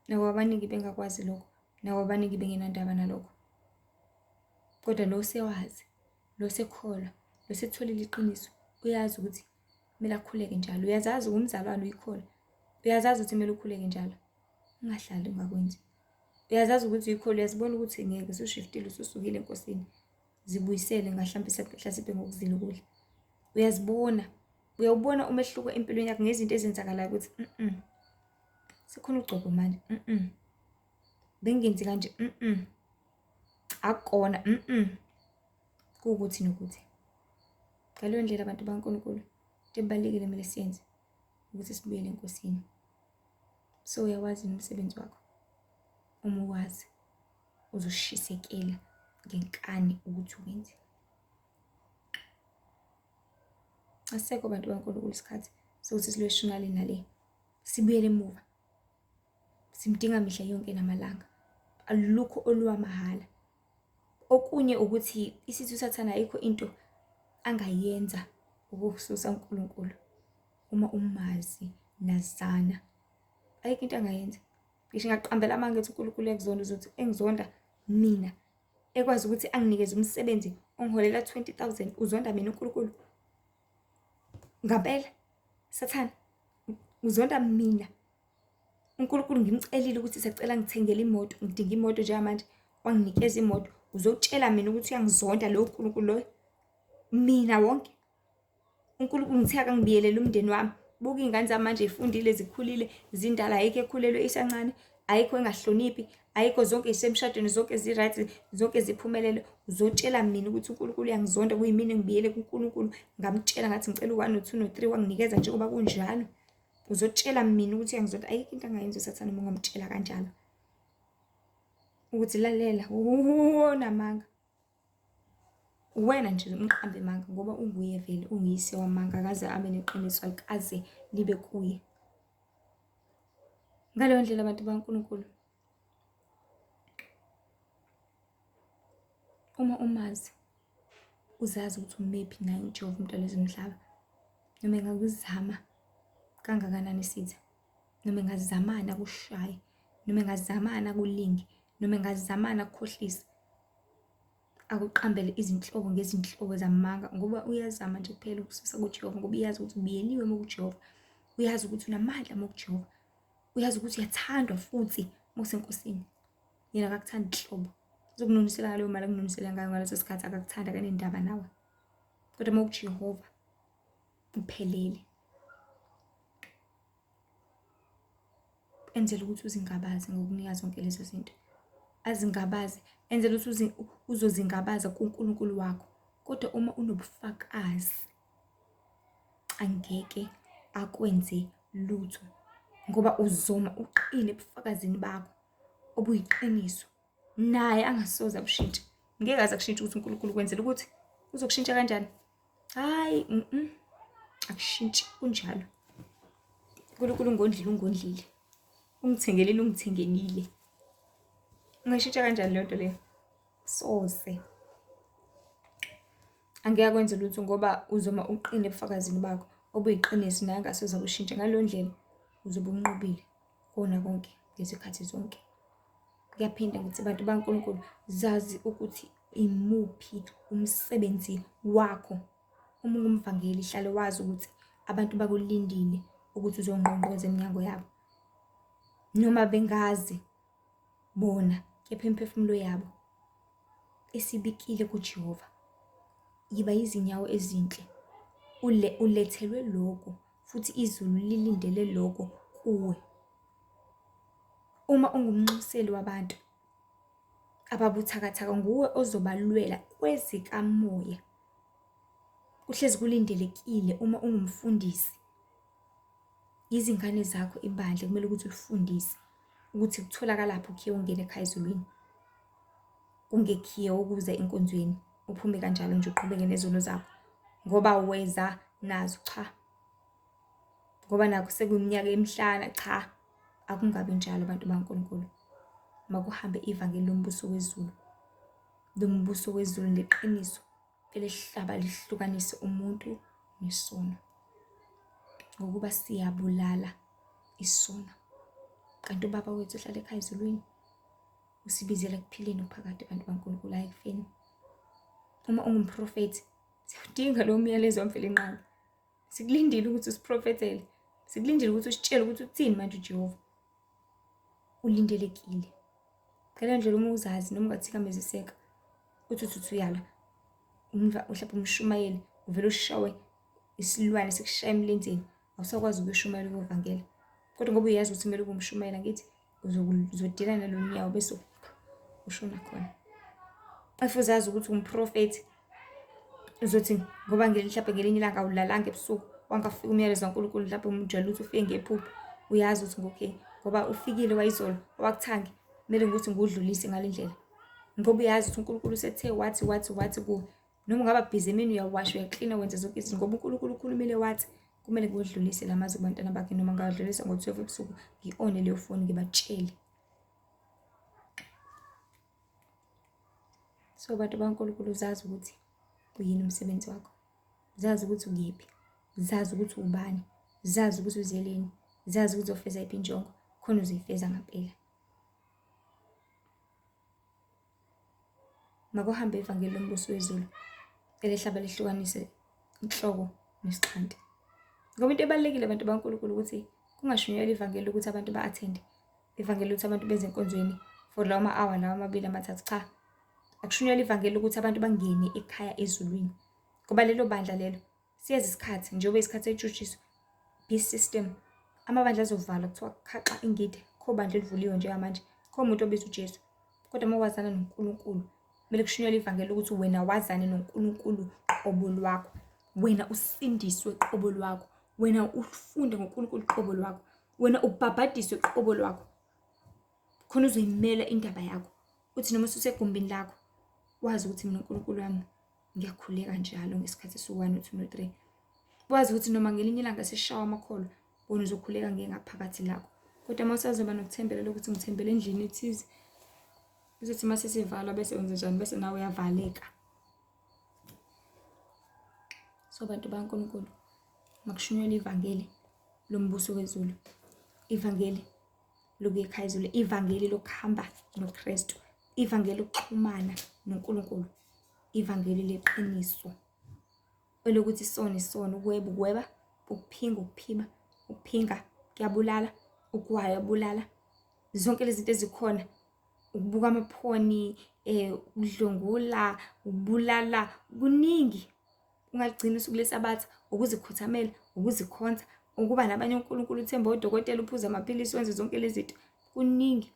A: nakuba abaningi bengakwazi lokho, nakuba abaningi bengenandaba nalokho. Kodwa lo sewazi, lo sekholwa, lo setholile iqiniso, uyazi ukuthi kumele akhuleke njalo. Uyazazi ungumzalwane uyikholwa. Uyazazi ukuthi kumele ukhuleke njalo. Ungahlali ungakwenzi. Uyazazi ukuthi uyikholwa, uyazibona ukuthi ngeke usushiftile, ususukile enkosini. Zibuyisele ngahlampe hlasimpe ngokuzila ukudla. Uyazibona, uyawubona umehluko empilweni yakho ngezinto ezenzakalayo ukuthi sekukhona ugcobo manje, bengingenzi kanje, akukona, kuwukuthi nokuthi. Ngaleyo ndlela abantu baNkulunkulu, into ebalulekile kumele siyenze ukuthi sibuyele eNkosini. So uyawazi umsebenzi wakho uma uwazi uzoshisekela ngenkani ukuthi uwenze. Asekho bantu baNkulunkulu isikhathi sokuthi silweshuna le nale, sibuyele emuva. Simdinga mihla yonke namalanga, alukho olwamahhala. Okunye ukuthi isitha uSathane ayikho into angayenza ukukususa uNkulunkulu uma umazi nazana. Ayikho into angayenza. Ngisho ingaqambela amanga ethi uNkulunkulu uyakuzonda uzothi engizonda mina ekwazi ukuthi anginikeze umsebenzi ongiholela 20000 uzonda mina uNkulunkulu. Ngampela Sathane uzonda mina. UNkulunkulu ngimcelile ukuthi siyacela ngithengele imoto, ngidinga imoto njengamanje. Wanginikeza imoto. Uzotshela mina ukuthi uyangizonda lowo Nkulunkulu loyo. Mina wonke. UNkulunkulu ngithe akangibiyelele umndeni wami. Buka iy'ngane zami manje y'fundile zikhulile zindala ayikho ekhulelwe isancane ayikho engahloniphi ayikho zonke zisemshadweni zonke zi-right zonke ziphumelele. Uzotshela mina ukuthi uNkulunkulu uyangizonda kuyimina engibuyele kuNkulunkulu ngamtshela ngathi ngicela u-one no-two no-three wanginikeza njengoba kunjalo. Uzotshela mina ukuthi uyangizonda ayikho into angayenza uSathane uma ungamtshela kanjalo. Ukuthi lalela unamanga. Uwena nje umqambi manga ngoba unguye vele unguyise wamanga akaze abe neqiniso alikaze libe kuye. Ngaleyo ndlela abantu baNkulunkulu uma umazi uzazi ukuthi umephi naye uJehova uMdali wezulu nomhlaba noma engakuzama kangakanani isitha noma engazamani akushaye noma engazamani akulinge noma engazamani akukhohlise akuqambele izinhlobo ngezinhlobo zamanga ngoba uyazama nje kuphela ukususa kuJehova ngoba uyazi ukuthi ubiyeliwe uma kuJehova uyazi ukuthi unamandla uma kuJehova uyazi ukuthi uyathandwa futhi uma usenkosini yena akakuthandi nhlobo uzokununisela ngaleyo mali akununisela ngayo ngaleso sikhathi akakuthandi akanendaba nawe kodwa uma kuJehova uphelele Enzela ukuthi uzingabaze ngokunika zonke lezo zinto. Azingabaze, enzela ukuthi uzozingabaza kuNkulunkulu wakho. Kodwa uma unobufakazi, angeke akwenze lutho ngoba uzoma uqine ebufakazini bakho obuyiqiniso. Naye angasoze akushintshe. Ngeke aze akushintshe ukuthi uNkulunkulu ukwenzela ukuthi uzokushintsha kanjani. Hayi, akushintshi kunjalo. UNkulunkulu ungondlile ungondlile. Ungithengelile ungithengelile. Ungashintsha kanjani leyo nto leyo? Soze. Angeke akwenze lutho ngoba uzoma uqine ebufakazini bakho obuyiqiniso naye angasoze akushintshe. Ngaleyo ndlela uzobe unqobile kona konke ngezikhathi zonke. Ngiyaphinda ngithi bantu baNkulunkulu zazi ukuthi imuphi umsebenzi wakho. Uma ungumvangeli hlale wazi ukuthi abantu bakulindile ukuthi uzongqongqoza eminyango yabo. Noma bengazi bona kepha imiphefumulo yabo isibikile kuJehova. Yiba yizinyawo ezinhle ule ulethelwe lokho futhi izulu lilindele lokho kuwe. Uma ungumnxuseli wabantu ababuthakathaka nguwe ozobalwela kwezikamoya. Kuhlezi kulindelekile uma ungumfundisi. Izingane zakho ibandla kumele ukuthi ulifundise ukuthi kutholakalaphi ukhiye ungene ekhaya ezulwini. Kungekhiye wokuza enkonzweni uphume kanjalo nje uqhubeke nezono zakho ngoba weza nazo cha. Ngoba nakho sekuyiminyaka emihlana cha. Akungabi njalo bantu baNkulunkulu. Makuhambe ivangeli lombuso wezulu. Lombuso wezulu neqiniso elihlaba lihlukanise umuntu nesono. Ngokuba siyabulala isono. Kanti ubaba wethu ohlala ekhaya ezulwini usibizela ekuphileni okuphakade bantu baNkulunkulu hhayi ekufeni. Uma ungumprofethi siyawudinga lowo myalezo wamfelinqangi. Sikulindile ukuthi usiprofethele. Sikulindile ukuthi usitshele ukuthi uthini manje uJehova. Ulindelekile. Ngale ndlela uma uzazi noma ungathikameziseka uthi uthi uyala mhlawumbe umshumayeli uvele ushawe isilwane sikushaya emlenzeni awusakwazi ukuyoshumayela ukuyovangela kodwa ngoba uyazi ukuthi kumele ube umshumayela ngithi uzodila nalo nyawo bese ushona khona if uzazi ukuthi umprofethi uzothi ngoba mhlawumbe ngelinye ilanga awulalanga ebusuku wangafika umyalezo kaNkulunkulu mhlawumbe umjwayele ukuthi ufike ngephupho uyazi ukuthi ngokhe ngoba ufikile wayizolo awakuthangi kumele ukuthi ngiwudlulise ngale ndlela ngoba uyazi ukuthi uNkulunkulu usethe wathi wathi wathi kuwe noma ungaba bhizi emini uyawasha uyaklina wenza zonke izinto ngoba uNkulunkulu ukhulumile wathi kumele ngiwedlulise la mazwi kubantwana bakhe noma ngiwadlulisa ngo-12 ebusuku ngi-one leyo foni ngibatshele. So bantu baNkulunkulu uzazi ukuthi uyini umsebenzi wakho, zazi ukuthi ukephi, zazi ukuthi ubani, zazi ukuthi uzeleni, zazi ukuthi uzofeza yiphi injongo, khona uzoyifeza ngampela. Makuhambe ivangeli lombuso wezulu elihlaba lihlukanise inhloko nesixhanti. Ngoba into ebalulekile abantu baNkulunkulu ukuthi kungashunyayelwa ivangeli ukuthi abantu ba-athende, ivangeli ukuthi abantu beze enkonzweni for lawo ma-hour lawa amabili amathathu. Cha, akushunyayelwa ivangeli ukuthi abantu bangene ekhaya ezulwini. Ngoba lelo bandla lelo Siyeza isikhathi njengoba isikhathi setshutshiswa beast system amabandla azovalwa kuthiwa khaxa ingide kho bandla elivuliwe njengamanje kho umuntu obiza uJesu kodwa uma wazana noNkulunkulu kumele kushunyelwe ivangeli ukuthi wena wazane noNkulunkulu qobo lwakho wena usindiswe qobo lwakho wena ufunde ngoNkulunkulu qobo lwakho wena ubhabhadiswe qobo lwakho khona uzoyimela indaba yakho uthi noma ususegumbini lakho wazi ukuthi mina uNkulunkulu wami ngiyakhuleka njalo ngesikhathi esiwu-one no-two no-three wazi ukuthi noma ngelinye ilanga sishawa amakholwa wena uzokhuleka ngengaphakathi lakho kodwa uma usazoba nokuthembela lokuthi ngithembele endlini ethize uzothi uma sesivalwa bese wenze njani bese nawe uyavaleka so bantu baNkulunkulu makushunyelwe ivangeli lombuso wezulu ivangeli lokuya ekhaya ezulu ivangeli lokuhamba noKristu ivangeli lokuxhumana noNkulunkulu ivangeli leqiniso elokuthi isono isono ukweba ukweba ukuphinga ukuphiba ukuphinga kuyabulala ukwaya kubulala zonke lezi zinto ezikhona ukubuka amaphoni eh ukudlwengula ukubulala kuningi ungaligcini usuku lesabatha ukuzikhothamela ukuzikhonza ukuba nabanye onkulunkulu uthembe odokotela uphuze amaphilisi wenze zonke lezi zinto kuningi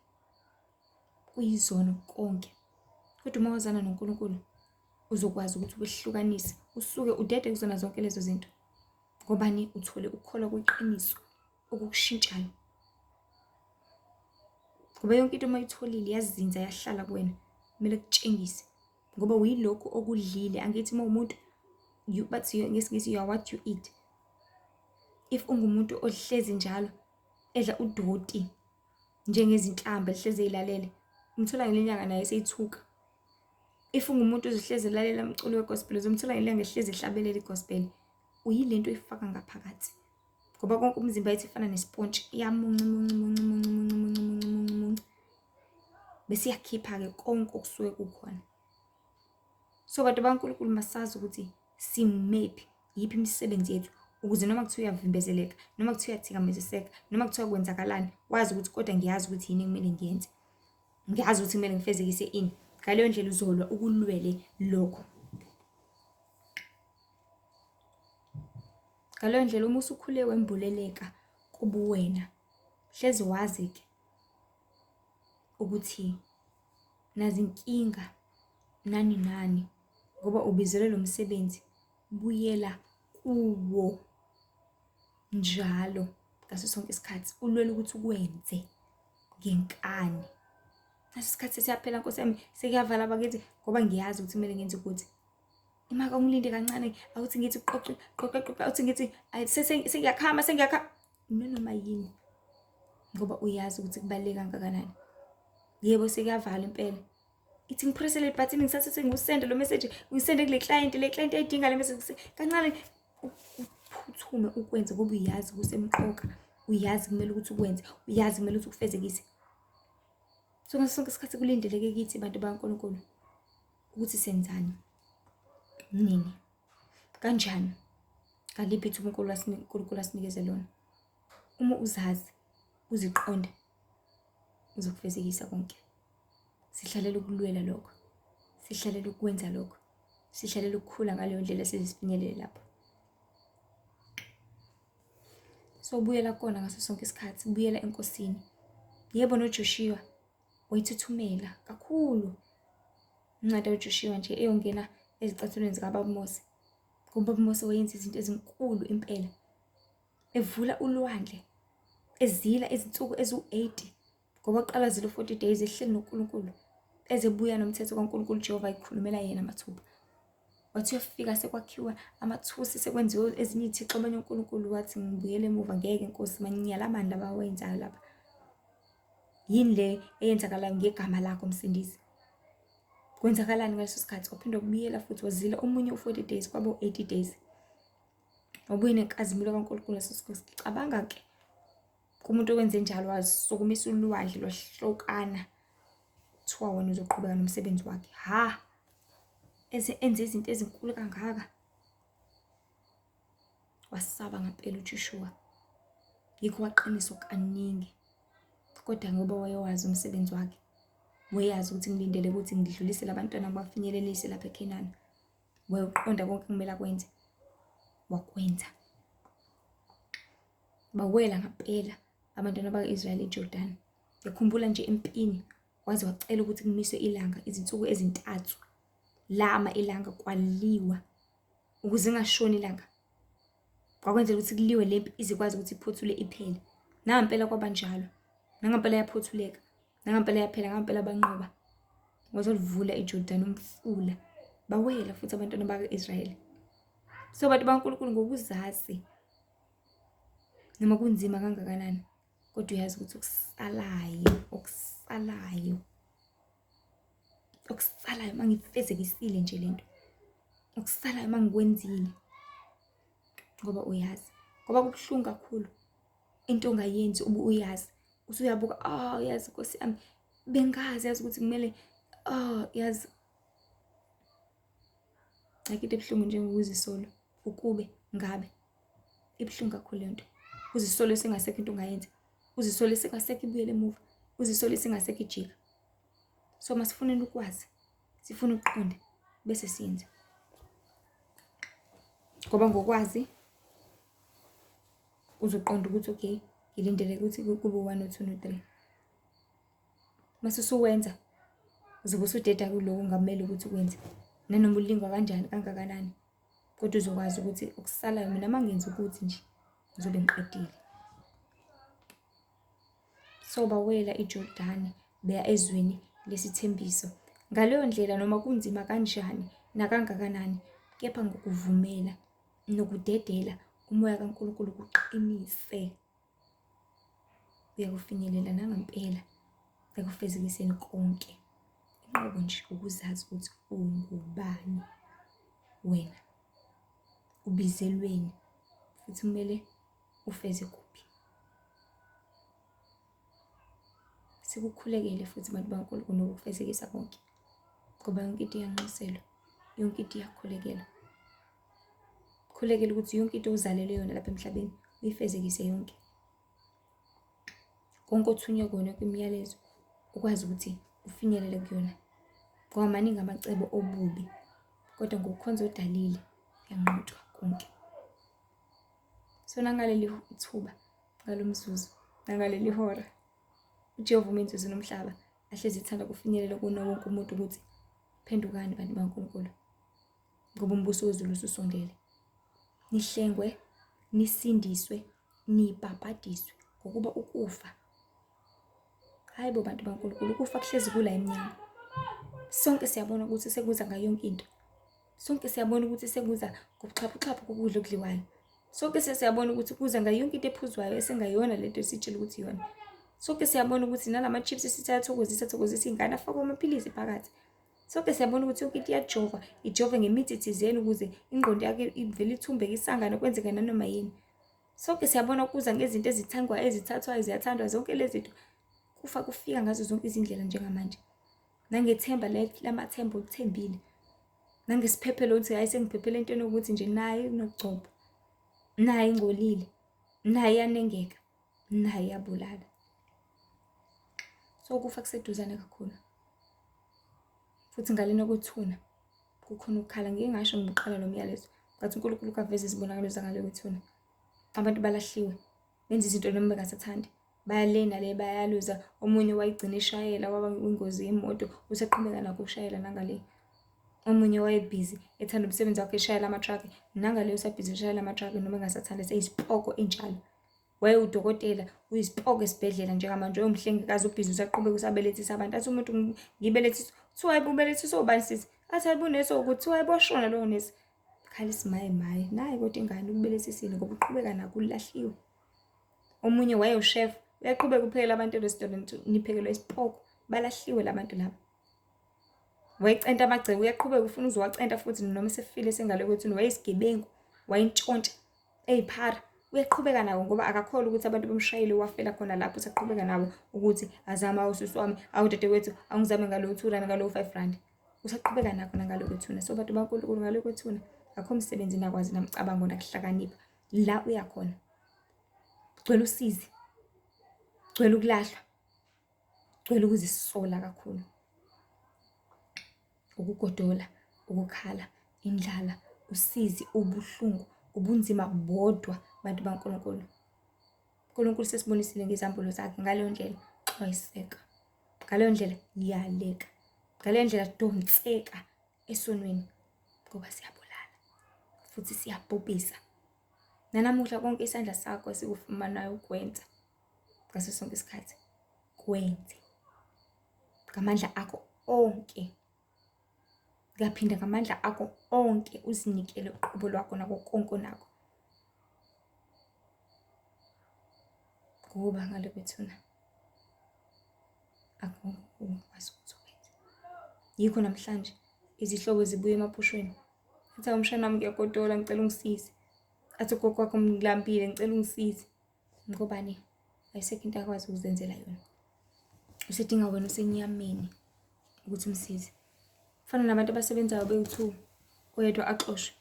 A: kuyizono konke kodwa uma wazana noNkulunkulu uzokwazi ukuthi wehlukanise usuke udede kuzona zonke lezo zinto ngobani uthole ukukholwa kweqiniso okukushintshayo ngoba yonke into uma uyitholile yazinza yahlala kuwena kumele kutshengise ngoba uyilokhu okudlile angithi uma umuntu you bathi ngesingisi you are what you eat if ungumuntu ohlezi njalo edla udoti njengezinhlamba ehlezi eyilalele umthola ngelinye ilanga naye eseyithuka if ungumuntu ozohlezi elalela umculo wegospel uzomthola ngelinye ilanga ehlezi ehlabelela igospel uyilento oyifaka ngaphakathi ngoba konke umzimba yethu ifana nesipontshi iyamunca munca munca munca munca munca munca munca munca bese iyakhipha-ke konke okusuke kukhona so bantu baNkulunkulu masazi ukuthi simephi yiphi imisebenzi yethu ukuze noma kuthiwa uyavimbezeleka noma kuthiwa uyathikameziseka noma kuthiwa kwenzakalani wazi ukuthi kodwa ngiyazi ukuthi yini ekumele ngiyenze ngiyazi ukuthi kumele ngifezekise ini ngaleyo ndlela uzolwa ukulwele lokho ngaleyo ndlela uma usukhule wembuleleka kubuwena hlezi wazi-ke ukuthi nazinkinga nani nani ngoba ubizelwe lo msebenzi buyela kuwo njalo. ngaso sonke isikhathi, ulwele ukuthi ukwenze ngenkani. Naso isikhathi sesiyaphela Nkosi yami, sekuyavala bakithi ngoba ngiyazi ukuthi kumele ngenze ukuthi. Imaka ungilinde kancane, awuthi ngithi qoqa qoqa qoqa, awuthi ngithi sengiyakhama sengiyakhama. Nanoma yini ngoba uyazi ukuthi kubaluleke kangakanani. Yebo sekuyavala impela. Ithi ngipresse le button ngisathe sengiwusende lo message, ngisende kule client, le client ayidinga le message kancane, uphuthume ukwenze ngoba uyazi kusemqoka, uyazi kumele ukuthi ukwenze, uyazi kumele ukuthi ukufezekise. So ngaso sonke isikhathi kulindeleke kithi bantu bakaNkulunkulu ukuthi senzani, nini, kanjani, ngaliphi ithuba uNkulunkulu asinikeze lona. Uma uzazi, uziqonde, uzokufezekisa konke. Sihlalela ukulwela lokho, sihlalela ukwenza lokho, sihlalela ukukhula ngaleyo ndlela size sifinyelele lapho. So buyela kona ngaso sonke isikhathi, buyela eNkosini. Yebo noJoshiwa wayithuthumela kakhulu incwadi kaJoshiwa nje eyongena ezicathulweni zikababa uMose, ngoba ubaba uMose wayenza izinto ezinkulu impela, evula ulwandle, ezila izinsuku eziwu-80, ngoba kuqala zilo 40 days ehleli noNkulunkulu, ezebuya nomthetho kaNkulunkulu uJehova ayikhulumela yena mathupha. Wathi uyofika sekwakhiwa amathusi, sekwenziwe ezinye iy'thixo abanye uNkulunkulu, wathi ngibuyele emuva, ngeke Nkosi, manyala amandla abawenzayo lapha. Yini le eyenzakalayo ngegama lakho Msindisi? Kwenzakalani ngaleso sikhathi? Waphinde wabuyela futhi wazila omunye u-40 days, kwaba u-80 days. Wabuye nenkazimulo kaNkulunkulu ngaleso sikhathi. Cabanga-ke kumuntu owenze njalo, wasukumisa ulwandle lwahlukana, kuthiwa wena uzoqhubeka nomsebenzi wakhe. Ha, eze enze izinto ezinkulu kangaka. Wasaba ngempela uJoshua, yikho waqiniswa kaningi, kodwa ngoba wayewazi umsebenzi wakhe, wayazi ukuthi ngilindele ukuthi ngidlulisele abantwana ngibafinyelelise lapha eKhenani. Wayeqonda konke kumele akwenze, wakwenza. Bawela ngempela abantwana baka-Israyeli eJordani. Ngikhumbula nje empini waze wacela ukuthi kumiswe ilanga izinsuku ezintathu, lama ilanga kwaliwa ukuze ingashoni ilanga. Kwakwenzela ukuthi kuliwe le mpi izikwazi ukuthi iphothule iphele. Nangampela kwaba njalo, nangampela yaphothuleka, nangampela yaphela, nangampela banqoba. Wazolivula iJordani umfula, bawela futhi abantwana baka-Israyeli. So bantu bakaNkulunkulu, ngokuzazi noma kunzima kangakanani, kodwa uyazi ukuthi okusalayo, okusalayo, okusalayo uma ngifezekisile nje lento, okusalayo uma ngikwenzile, ngoba uyazi, ngoba kubuhlungu kakhulu into ongayenzi ube uyazi, usuyabuka, ah, uyazi Nkosi yami, bengazi yazi ukuthi kumele, ah, yazi. Ayikho into ebuhlungu njengokuzisola, ukube ngabe. Ibuhlungu kakhulu le nto. Uzisole sengasekho into ongayenza, uzisole sengasekho ibuyele emuva, uzisole sengasekho ijika. So masifuneni ukwazi, sifune ukuqonda bese siyenza, ngoba ngokwazi uzoqonda ukuthi okay, ngilindele ukuthi kube 1 no 2 no 3. Mase usuwenza uzobe usudeda kuloko ongamele ukuthi ukwenze, nanoma ulingwa kanjani kangakanani, kodwa uzokwazi ukuthi okusalayo mina uma ngenza ukuthi nje ngizobe ngiqedile. So bawela iJordani beya ezweni lesithembiso. Ngaleyo ndlela noma kunzima kanjani nakangakanani, kepha ngokuvumela nokudedela umoya kaNkulunkulu kuqinise, uyakufinyelela nangempela ekufezekiseni konke. Inqobo nje ukuzazi ukuthi ungubani wena, ubizelweni futhi kumele ufeze kuphi. Sikukhulekele futhi bantu baNkulunkulu nokufezekisa konke, ngoba yonke into iyanxuselwa, yonke into iyakhulekelwa. Khulekela ukuthi yonke into ozalelwe yona lapha emhlabeni uyifezekise yonke. Konke othunywe kona kwimiyalezo ukwazi ukuthi ufinyelele kuyona, ngoba maningi amacebo obubi, kodwa ngokukhonza odalile kuyanqotshwa konke. So nangaleli thuba, ngalo mzuzu, nangaleli hora, uJehova umenzi wezulu nomhlaba ahlezi ethanda kufinyelela kuno wonke umuntu ukuthi phendukani bantu baNkulunkulu, ngoba umbuso wezulu ususondele. Nihlengwe, nisindiswe, Nibhabhadiswe ngokuba ukufa. Hayi bo bantu baNkulunkulu, ukufa kuhlezi kula emnyango. Sonke siyabona ukuthi sekuza ngayo yonke into. Sonke siyabona ukuthi sekuza ngobuxhaphuxhaphu kokudla okudliwayo. Sonke sesiyabona ukuthi kuza ngayo yonke into ephuzwayo esengayona lento esitshela ukuthi iyona. Sonke siyabona ukuthi nalama chips esithi ayathokozisa athokozisa ingane afakwe amaphilisi phakathi. Sonke siyabona ukuthi yonke into iyajovwa, ijove ngemithi thizeni ukuze ingqondo yakhe ivele ithumbeke isangane kwenzeke nanoma yini. Sonke siyabona kuza ngezinto ezithangwa ezithathwayo ziyathandwa zonke lezi zinto. Kufa kufika ngazo zonke izindlela njengamanje. Nangethemba lamathemba olithembile. Nangesiphephelo uthi hayi sengiphephele entweni yokuthi nje naye unokugcobo. Naye ingcolile. Naye iyanengeka. Naye iyabulala. So ukufa kuseduzane kakhulu. Futhi ngalena kwethuna kukhona ukukhala. Ngike ngasho ngiqala lo myalezo ngathi uNkulunkulu kaveze izibonakalo zangale kwethuna. Abantu balahliwe, benza izinto noma bengasathandi. Baya le nale bayaluza. Omunye wayegcina eshayela waba kwingozi yemoto, usaqhubeka nakho ukushayela nangale. Omunye wayebhizi ethanda umsebenzi wakhe eshayela ama-truck, nangale usabhizi eshayela ama-truck noma engasathandi eseyisipoko enjalo. Wayewudokotela, uyisipoko esibhedlela njengamanje, uyumhlengikazi ubhizi usaqhubeka usabelethisa abantu. Athi umuntu ngibelethisa, kuthiwa hayibo ubelethisa obani sisi? Athi hayibo unesi owukuthi, kuthiwa hayibo washona lowo nesi. Khala isimaye maye, nayi kodwa ingane ukubelethisile ngoba uqhubeka nakho ulahliwe. Omunye wayewushef, uyaqhubeka uphekela abantu e-restaurant, niphekelwa isipoko, balahliwe la bantu laba. Wayecenta amagceke, uyaqhubeka ufuna uzowacenta futhi noma esefile sengale kwethu, wayesigebengu, wayentshontsha, eyiphara. Uyaqhubeka nawo ngoba akakholwa ukuthi abantu bamshayile wafela khona lapho, usaqhubeka nawo ukuthi azama usisi wami, awu dadewethu, awungizame ngalowo 2 rand, ngalowo 5 rand. Usaqhubeka nakho nangalo kwethuna. So bantu baNkulunkulu ngalo kwethuna akho msebenzi nakwazi namcabango nakuhlakanipha. La uyakhona. Gcwele usizi. Gcwele ukulahlwa. Gcwele ukuzisola kakhulu. Ukugodola, ukukhala, indlala, usizi, ubuhlungu, ubunzima bodwa bantu baNkulunkulu. uNkulunkulu sesibonisile ngezambulo zakhe ngaleyo ndlela xwayiseka. Ngaleyo ndlela yaleka. Ngaleyo ndlela donseka esonweni ngoba siyabulala futhi siyabhubhisa. Nanamuhla konke isandla sakho esikufumanayo ukwenza ngaso sonke isikhathi kwenze ngamandla akho onke. Ngiyaphinda ngamandla akho onke uzinikele uqobo lwakho nako konke onakho. Ngoba ngale kwethuna akukho ongakwazi ukuthi ukwenze. Yikho namhlanje izihlobo zibuya emaphushweni. Athi awu mshana wami ngiyagodola ngicela ungisize. Athi ugogo wakho ngilambile ngicela ungisize. Ngobani? Ayisekho into akwazi ukuzenzela yona. Usedinga wena usenyameni ukuthi umsize. Kufana nabantu abasebenzayo bewu-two, oyedwa axoshwe.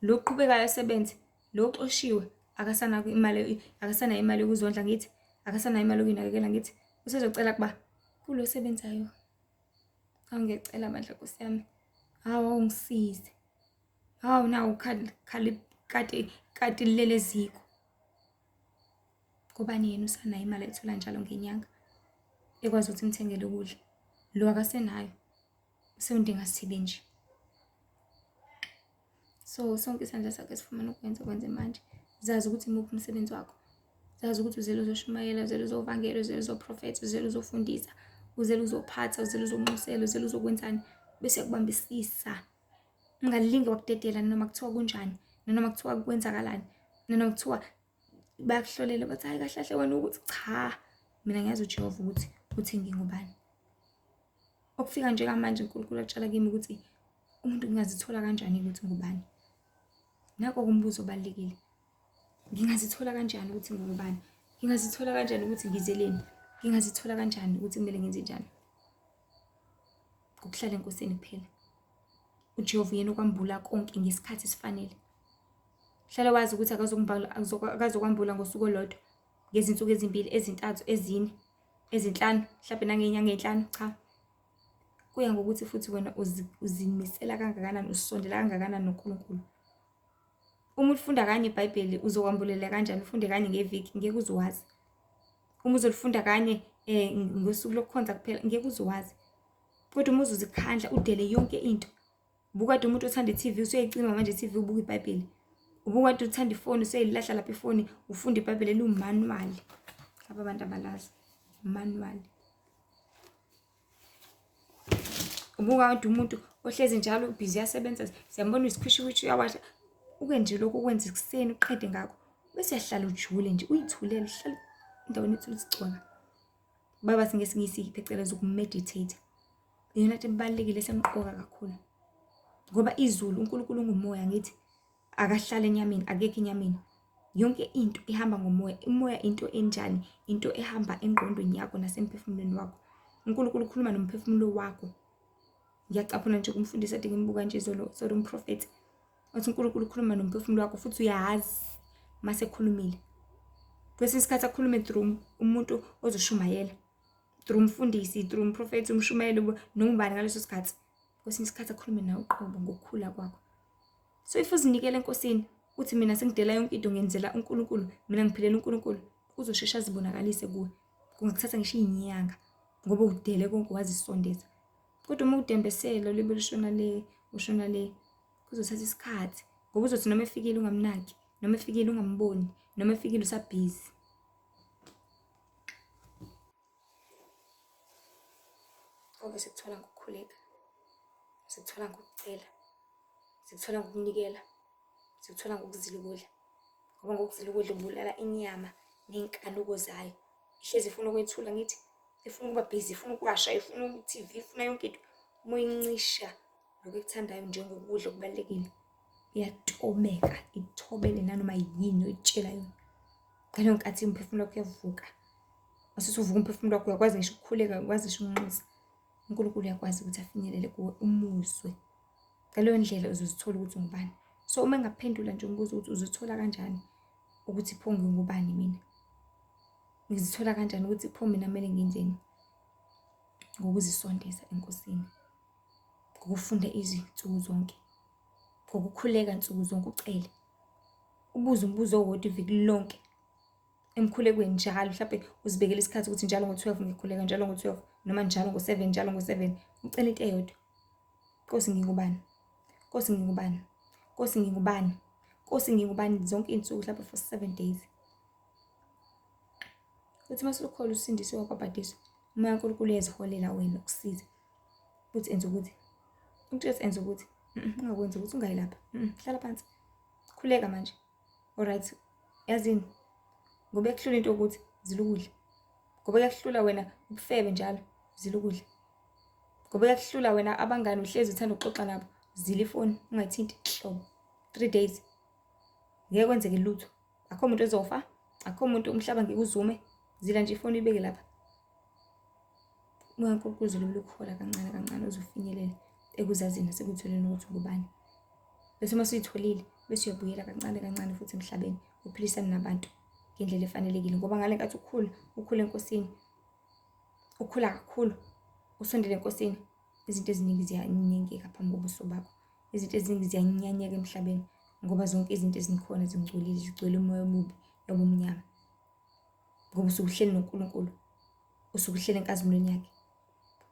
A: Lo oqhubekayo asebenze, lo oxoshiwe akasanako imali, akasanayo imali yokuzondla ngithi, akasanayo imali yokuyinakekela ngithi, usezocela kuba kulo osebenzayo. Hawu ngiyacela bandla Nkosi yami, hawu awungisize. Hawu nawu khala kati kati lilele eziko. Ngobani yena usanayo imali ayithola njalo ngenyanga ekwazi ukuthi imthengele ukudla. Lo akasenayo usewundinga sithibe nje. So sonke isandla sakhe sifumana ukwenza kwenze manje. Zazi ukuthi imuphi umsebenzi wakho. Zazi ukuthi uzele uzoshumayela, uzele uzovangela, uzele uzoprofetha, uzele uzofundisa, uzele uzophatha, uzele uzonxusela, uzele uzokwenzani bese yakubambisisa. Ungalinge wakudedela noma kuthiwa kunjani, noma kuthiwa kwenzakalani, noma kuthiwa bayakuhlolela bathi hayi kahle kahle wena ukuthi cha mina ngiyazi uJehova ukuthi uthi ngingubani. Okufika njengamanje uNkulunkulu atshala kimi ukuthi umuntu ngingazithola kanjani ukuthi ngubani. Nako kumbuzo obalulekile. Ngingazithola kanjani ukuthi ngingubani? Ngingazithola kanjani ukuthi ngizeleni? Ngingazithola kanjani ukuthi kumele ngenze njani? Ngokuhlala eNkosini kuphela. UJehova uyena okwambula konke ngesikhathi esifanele. Hlala wazi ukuthi akazokwambula ngosuku olodwa, ngezinsuku ezimbili, ezintathu, ezine, ezinhlanu, mhlawumbe nangey'nyanga ey'nhlanu, cha. Kuya ngokuthi futhi wena uzimisela kangakanani, usondela kangakanani noNkulunkulu. Uma ulifunda kanye iBhayibheli uzokwambulela kanjani? Ufunde kanye ngeviki, ngeke uze uwazi. Uma uzolifunda kanye ngosuku lokukhonza kuphela, ngeke uze uwazi. Kodwa uma uzozikhandla udele yonke into. Buka kade umuntu othanda i-TV usuyayicima manje i-TV ubuka iBhayibheli. Ubukade uthanda ifoni useyilahla lapha ifoni ufunda iBhayibheli eliwumanual. Laba bantu abalazi manual. Ubukade umuntu ohlezi njalo ubhizi uyasebenza siyambona uyisikhushikhushi uyawasha. Uke nje lokhu ukwenza ekuseni uqede ngakho. Bese uyahlala ujule nje uyithulele uhlale endaweni ethule isicwaka. Baba singesiNgisi phecelezi ukumeditate. Iyona nto ebalulekile esemqoka kakhulu. Ngoba izulu uNkulunkulu ungumoya ngithi akahlali enyameni akekho enyameni. Yonke into ihamba ngomoya. Umoya into enjani? Into ehamba engqondweni yakho nasemphefumulweni wakho. uNkulunkulu ukhuluma nomphefumulo wakho. Ngiyacaphuna nje kumfundisi ade ngimbuka nje izolo, sorry umprofethi. Wathi uNkulunkulu ukhuluma nomphefumulo wakho futhi uyazi mase ekhulumile. Kwesinye isikhathi akhulume through umuntu ozoshumayela. Through umfundisi, through umprofethi, umshumayeli noma ubani ngaleso sikhathi. Kwesinye isikhathi akhulume nawe uqobo ngokukhula kwakho. So if uzinikela eNkosini uthi mina sengidela yonke into ngenzela uNkulunkulu, mina ngiphilela uNkulunkulu, uzosheshe azibonakalise kuwe. Kungakuthatha ngisho iy'nyanga ngoba udele konke wazisondeza. Kodwa uma udembesela ulibe lushona le, ushona le, kuzothatha isikhathi ngoba uzothi noma efikile ungamnaki, noma efikile ungamboni, noma efikile usabhizi. Konke sikuthola ngokukhuleka, sikuthola ngokucela, sikuthola ngokunikela, sikuthola ngokuzila ukudla. Ngoba ngokuzila ukudla ubulala inyama ney'nkanuko zayo. Ihlezi ifuna ukwethula ngithi, ifuna ukuba bhizi, ifuna ukuwasha, ifuna u-T_V, ifuna yonke into. Uma uyincisha lokhu ekuthandayo njengokudla okubalulekile, iyatobeka, ithobele nanoma yini oyitshela yona. Ngaleyo nkathi umphefumulo wakho uyavuka. Mase usuvuka umphefumulo wakho uyakwazi ngisho ukukhuleka, uyakwazi ngisho ukunxusa. uNkulunkulu uyakwazi ukuthi afinyelele kuwe umuzwe. Ngaleyo ndlela uzozithola ukuthi ungubani. So uma engaphendula nje umbuzo ukuthi uzithola kanjani ukuthi pho ngingubani mina? Ngizithola kanjani ukuthi pho mina kumele ngenzeni? Ngokuzisondeza eNkosini. Ngokufunda izwi nsuku zonke. Ngokukhuleka nsuku zonke ucele. Ubuze umbuzo owodwa iviki lonke. Emkhulekweni njalo mhlawumbe uzibekele isikhathi ukuthi njalo ngo-12 ngikhuleka njalo ngo-12 noma njalo ngo-7 njalo ngo-7 ucela into eyodwa. Nkosi ngingubani? Nkosi ngingubani? Nkosi ngingubani? Nkosi ngingubani zonke iy'nsuku mhlawumbe for 7 days. Uthi uma usukholwa usindisiwe wabhabhadiswa, umoya kaNkulunkulu uyaziholela wena ukusiza. Uthi enza ukuthi, uthi enza ukuthi, ungakwenzi ukuthi ungayi lapha, hlala phansi. Khuleka manje. Alright, yazini ngoba kuhlula into yokuthi zila ukudla. Ngoba kuyakuhlula wena ubufebe njalo, zila ukudla. Ngoba kuyakuhlula wena abangani uhlezi uthanda ukuxoxa nabo, zila ifoni ungayithinti nhlobo. 3 days. Ngeke kwenzeke lutho. Akho muntu ozofa, akho muntu umhlaba ngeke uzume. Zila nje ifoni uyibeke lapha. Umoya kaNkulunkulu uzolokhu ukuhola kancane kancane uze ufinyelele ekuzazini nasekutholeni ukuthi ungubani. Bese uma usuyitholile bese uyabuyela kancane kancane futhi emhlabeni uphilisane nabantu ngendlela efanelekile ngoba ngale nkathi ukhula ukhula eNkosini ukhula kakhulu usondele eNkosini izinto eziningi ziyanengeka phambi kobuso bakho izinto eziningi ziyanyanyeka emhlabeni ngoba zonke izinto ezikhona zingcolile zigcwele umoya omubi nobumnyama ngoba usuke uhleli noNkulunkulu usuke uhleli enkazimulweni yakhe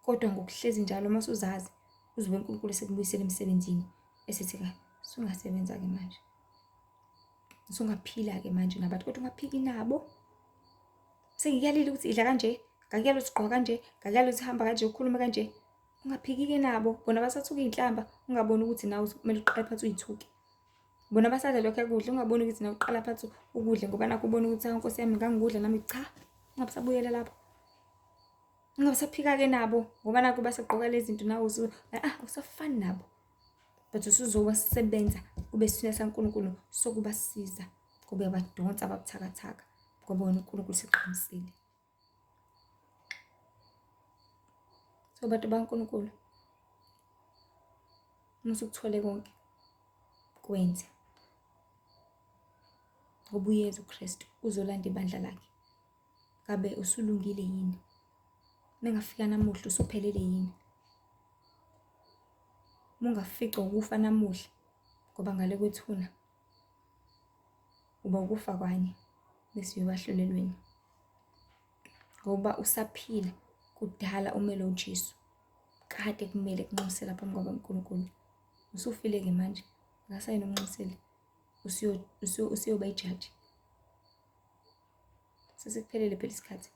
A: kodwa ngokuhlezi njalo uma usuzazi uzobe uNkulunkulu esekubuyisela emsebenzini esethi ka sungasebenza-ke manje usungaphila-ke manje nabantu kodwa ungaphiki nabo sengikuyalile ukuthi idla kanje ngakuyala ukuthi gqoka kanje ngakuyala ukuthi hamba kanje ukhulume kanje ungaphiki-ke nabo bona basathuka iy'nhlamba ungaboni ukuthi nawe kumele uqale phansi uyithuke bona basadla lokho akudla ungaboni ukuthi nawe uqala phansi ukudla ngoba nakho ubona ukuthi hawu nkosi yami ngangikudla nami cha ungabusabuyela lapho ungabusaphika-ke nabo ngoba nakho basagqoka lezi zinto nawe ah usafani nabo but usuzobasebenza ube isithunywa saNkulunkulu sokubasiza ngoba uyabadonsa ababuthakathaka ngoba wena uNkulunkulu useqinisile. So bantu baNkulunkulu uma usukuthole konke kwenze ngoba uyeza uKristu uzolanda ibandla lakhe. Ngabe usulungile yini? Mengafika namuhla usuphelele yini? Mungaficwa ukufa namuhla ngoba ngale kwethuna uba ukufa kwanye bese uyobahlulelweni ngoba usaphila kudala umele uJesu kade kumele kunxusela phambi kwabaNkulunkulu usufile-ke manje akasayini umnxuseli. Usuyoba ijaji. Sesikuphelele phela isikhathi.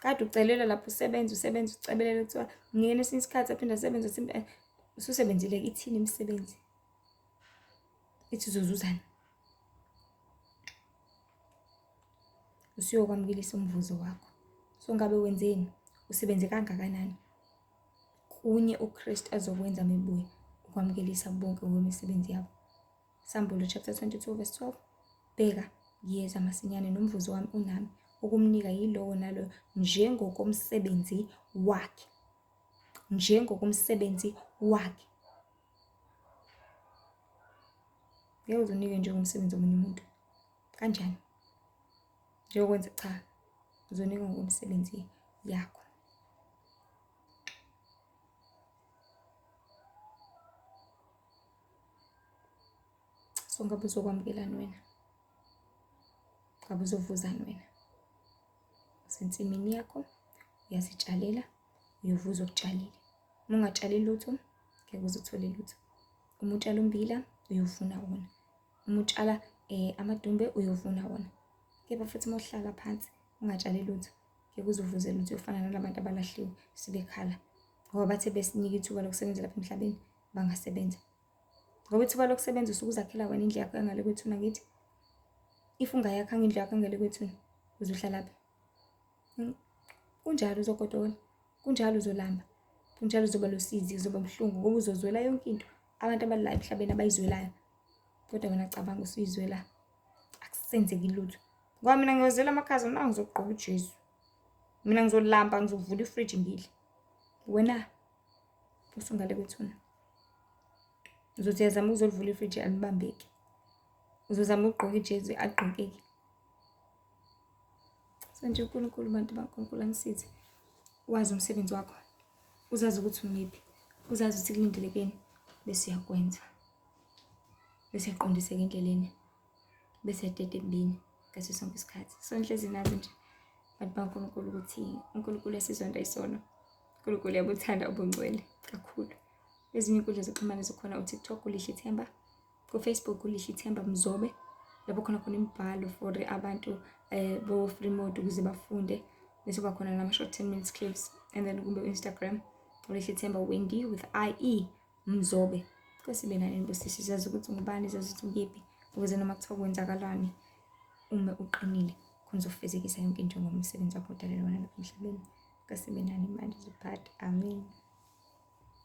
A: Kade ucelela lapho usebenza usebenza ucebelela kuthiwa ngiyena esinye isikhathi aphinde asebenze ususebenzile ithini imisebenzi? Ithi uzozuzani? Usuyokwamukelisa umvuzo wakho. So ngabe wenzeni? Usebenze kangakanani? Kunye uKristu azokwenza mebuya ukwamukelisa bonke ngokwemisebenzi yabo. Sambulo chapter 22 verse 12. Bheka, ngiyeza masinyane nomvuzo wami unami ukumnika yilowo nalowo njengokomsebenzi wakhe. Njengokomsebenzi wakhe. Ngeke uze unike njengomsebenzi womunye umuntu. Kanjani? Njengokwenza cha, uzonikwa ngokwemisebenzi yakho. So ngabe uzokwamukelani wena? Ngabe uzovuzani wena? Usensimini yakho, uyazitshalela, uyovuza okutshalile. Uma ungatshali lutho, ngeke uze uthole lutho. Uma utshala ummbila, uyovuna wona. Uma utshala amadumbe, uyovuna wona. Kepha futhi uma uhlala phansi ungatshali lutho, ngeke uze uvuze lutho, uyofana nalabantu abalahliwe sebekhala. Ngoba bathe besinika ithuba lokusebenza lapha emhlabeni, bangasebenza. Ngoba ithuba lokusebenza usuke uzakhela wena indlu yakho engale kwethuna ngithi. If ungayakhanga indlu yakho engale kwethuna, uzohlalaphi? Kunjalo uzogodola, kunjalo uzolamba, kunjalo uzoba losizi, uzoba buhlungu ngoba uzozwela yonke into abantu abala emhlabeni abayizwelayo. Kodwa wena cabanga usuyizwela akusenzeki lutho. Ngoba mina ngiyozwela amakhaza, mina ngizogqoka uJesu. Mina ngizolamba, ngizovula ifriji ngidle. Wena usungale kwethuna. Uzothi uyazama ukuzolivula ifriji alibambeki. Uzozama ukugqoka ijezi aligqokeki. So nje uNkulunkulu bantu baNkulunkulu anisize. Wazi umsebenzi wakho. Uzazi ukuthi umiphi. Uzazi ukuthi kulindelekeni bese uyakwenza. Bese uyaqondiseka endleleni. Bese uyadeda ekubini ngaso sonke isikhathi. So ngihlezi nazi nje bantu baNkulunkulu ukuthi uNkulunkulu uyasizonda isono. uNkulunkulu uyabuthanda ubungcwele kakhulu. Ezinye inkundla zokuxhumana zikhona uTikTok uLihle Themba, kuFacebook uLihle Themba Mzobe, lapho khona khona imibhalo for abantu bo-free mode ukuze bafunde. Bese kuba khona nama-short 10 minutes clips and then kube u-Instagram uLihle Themba Wendy with IE Mzobe. Nkosi ibe nani nibusise, zazi ukuthi ungubani, zazi ukuthi ukephi, ukuze noma kuthiwa kwenzakalani ume uqinile khona uzofezekisa yonke into ngomsebenzi wakho odalelwe wona lapha emhlabeni. Nkosi ibe nani manje ziphathe. Amen.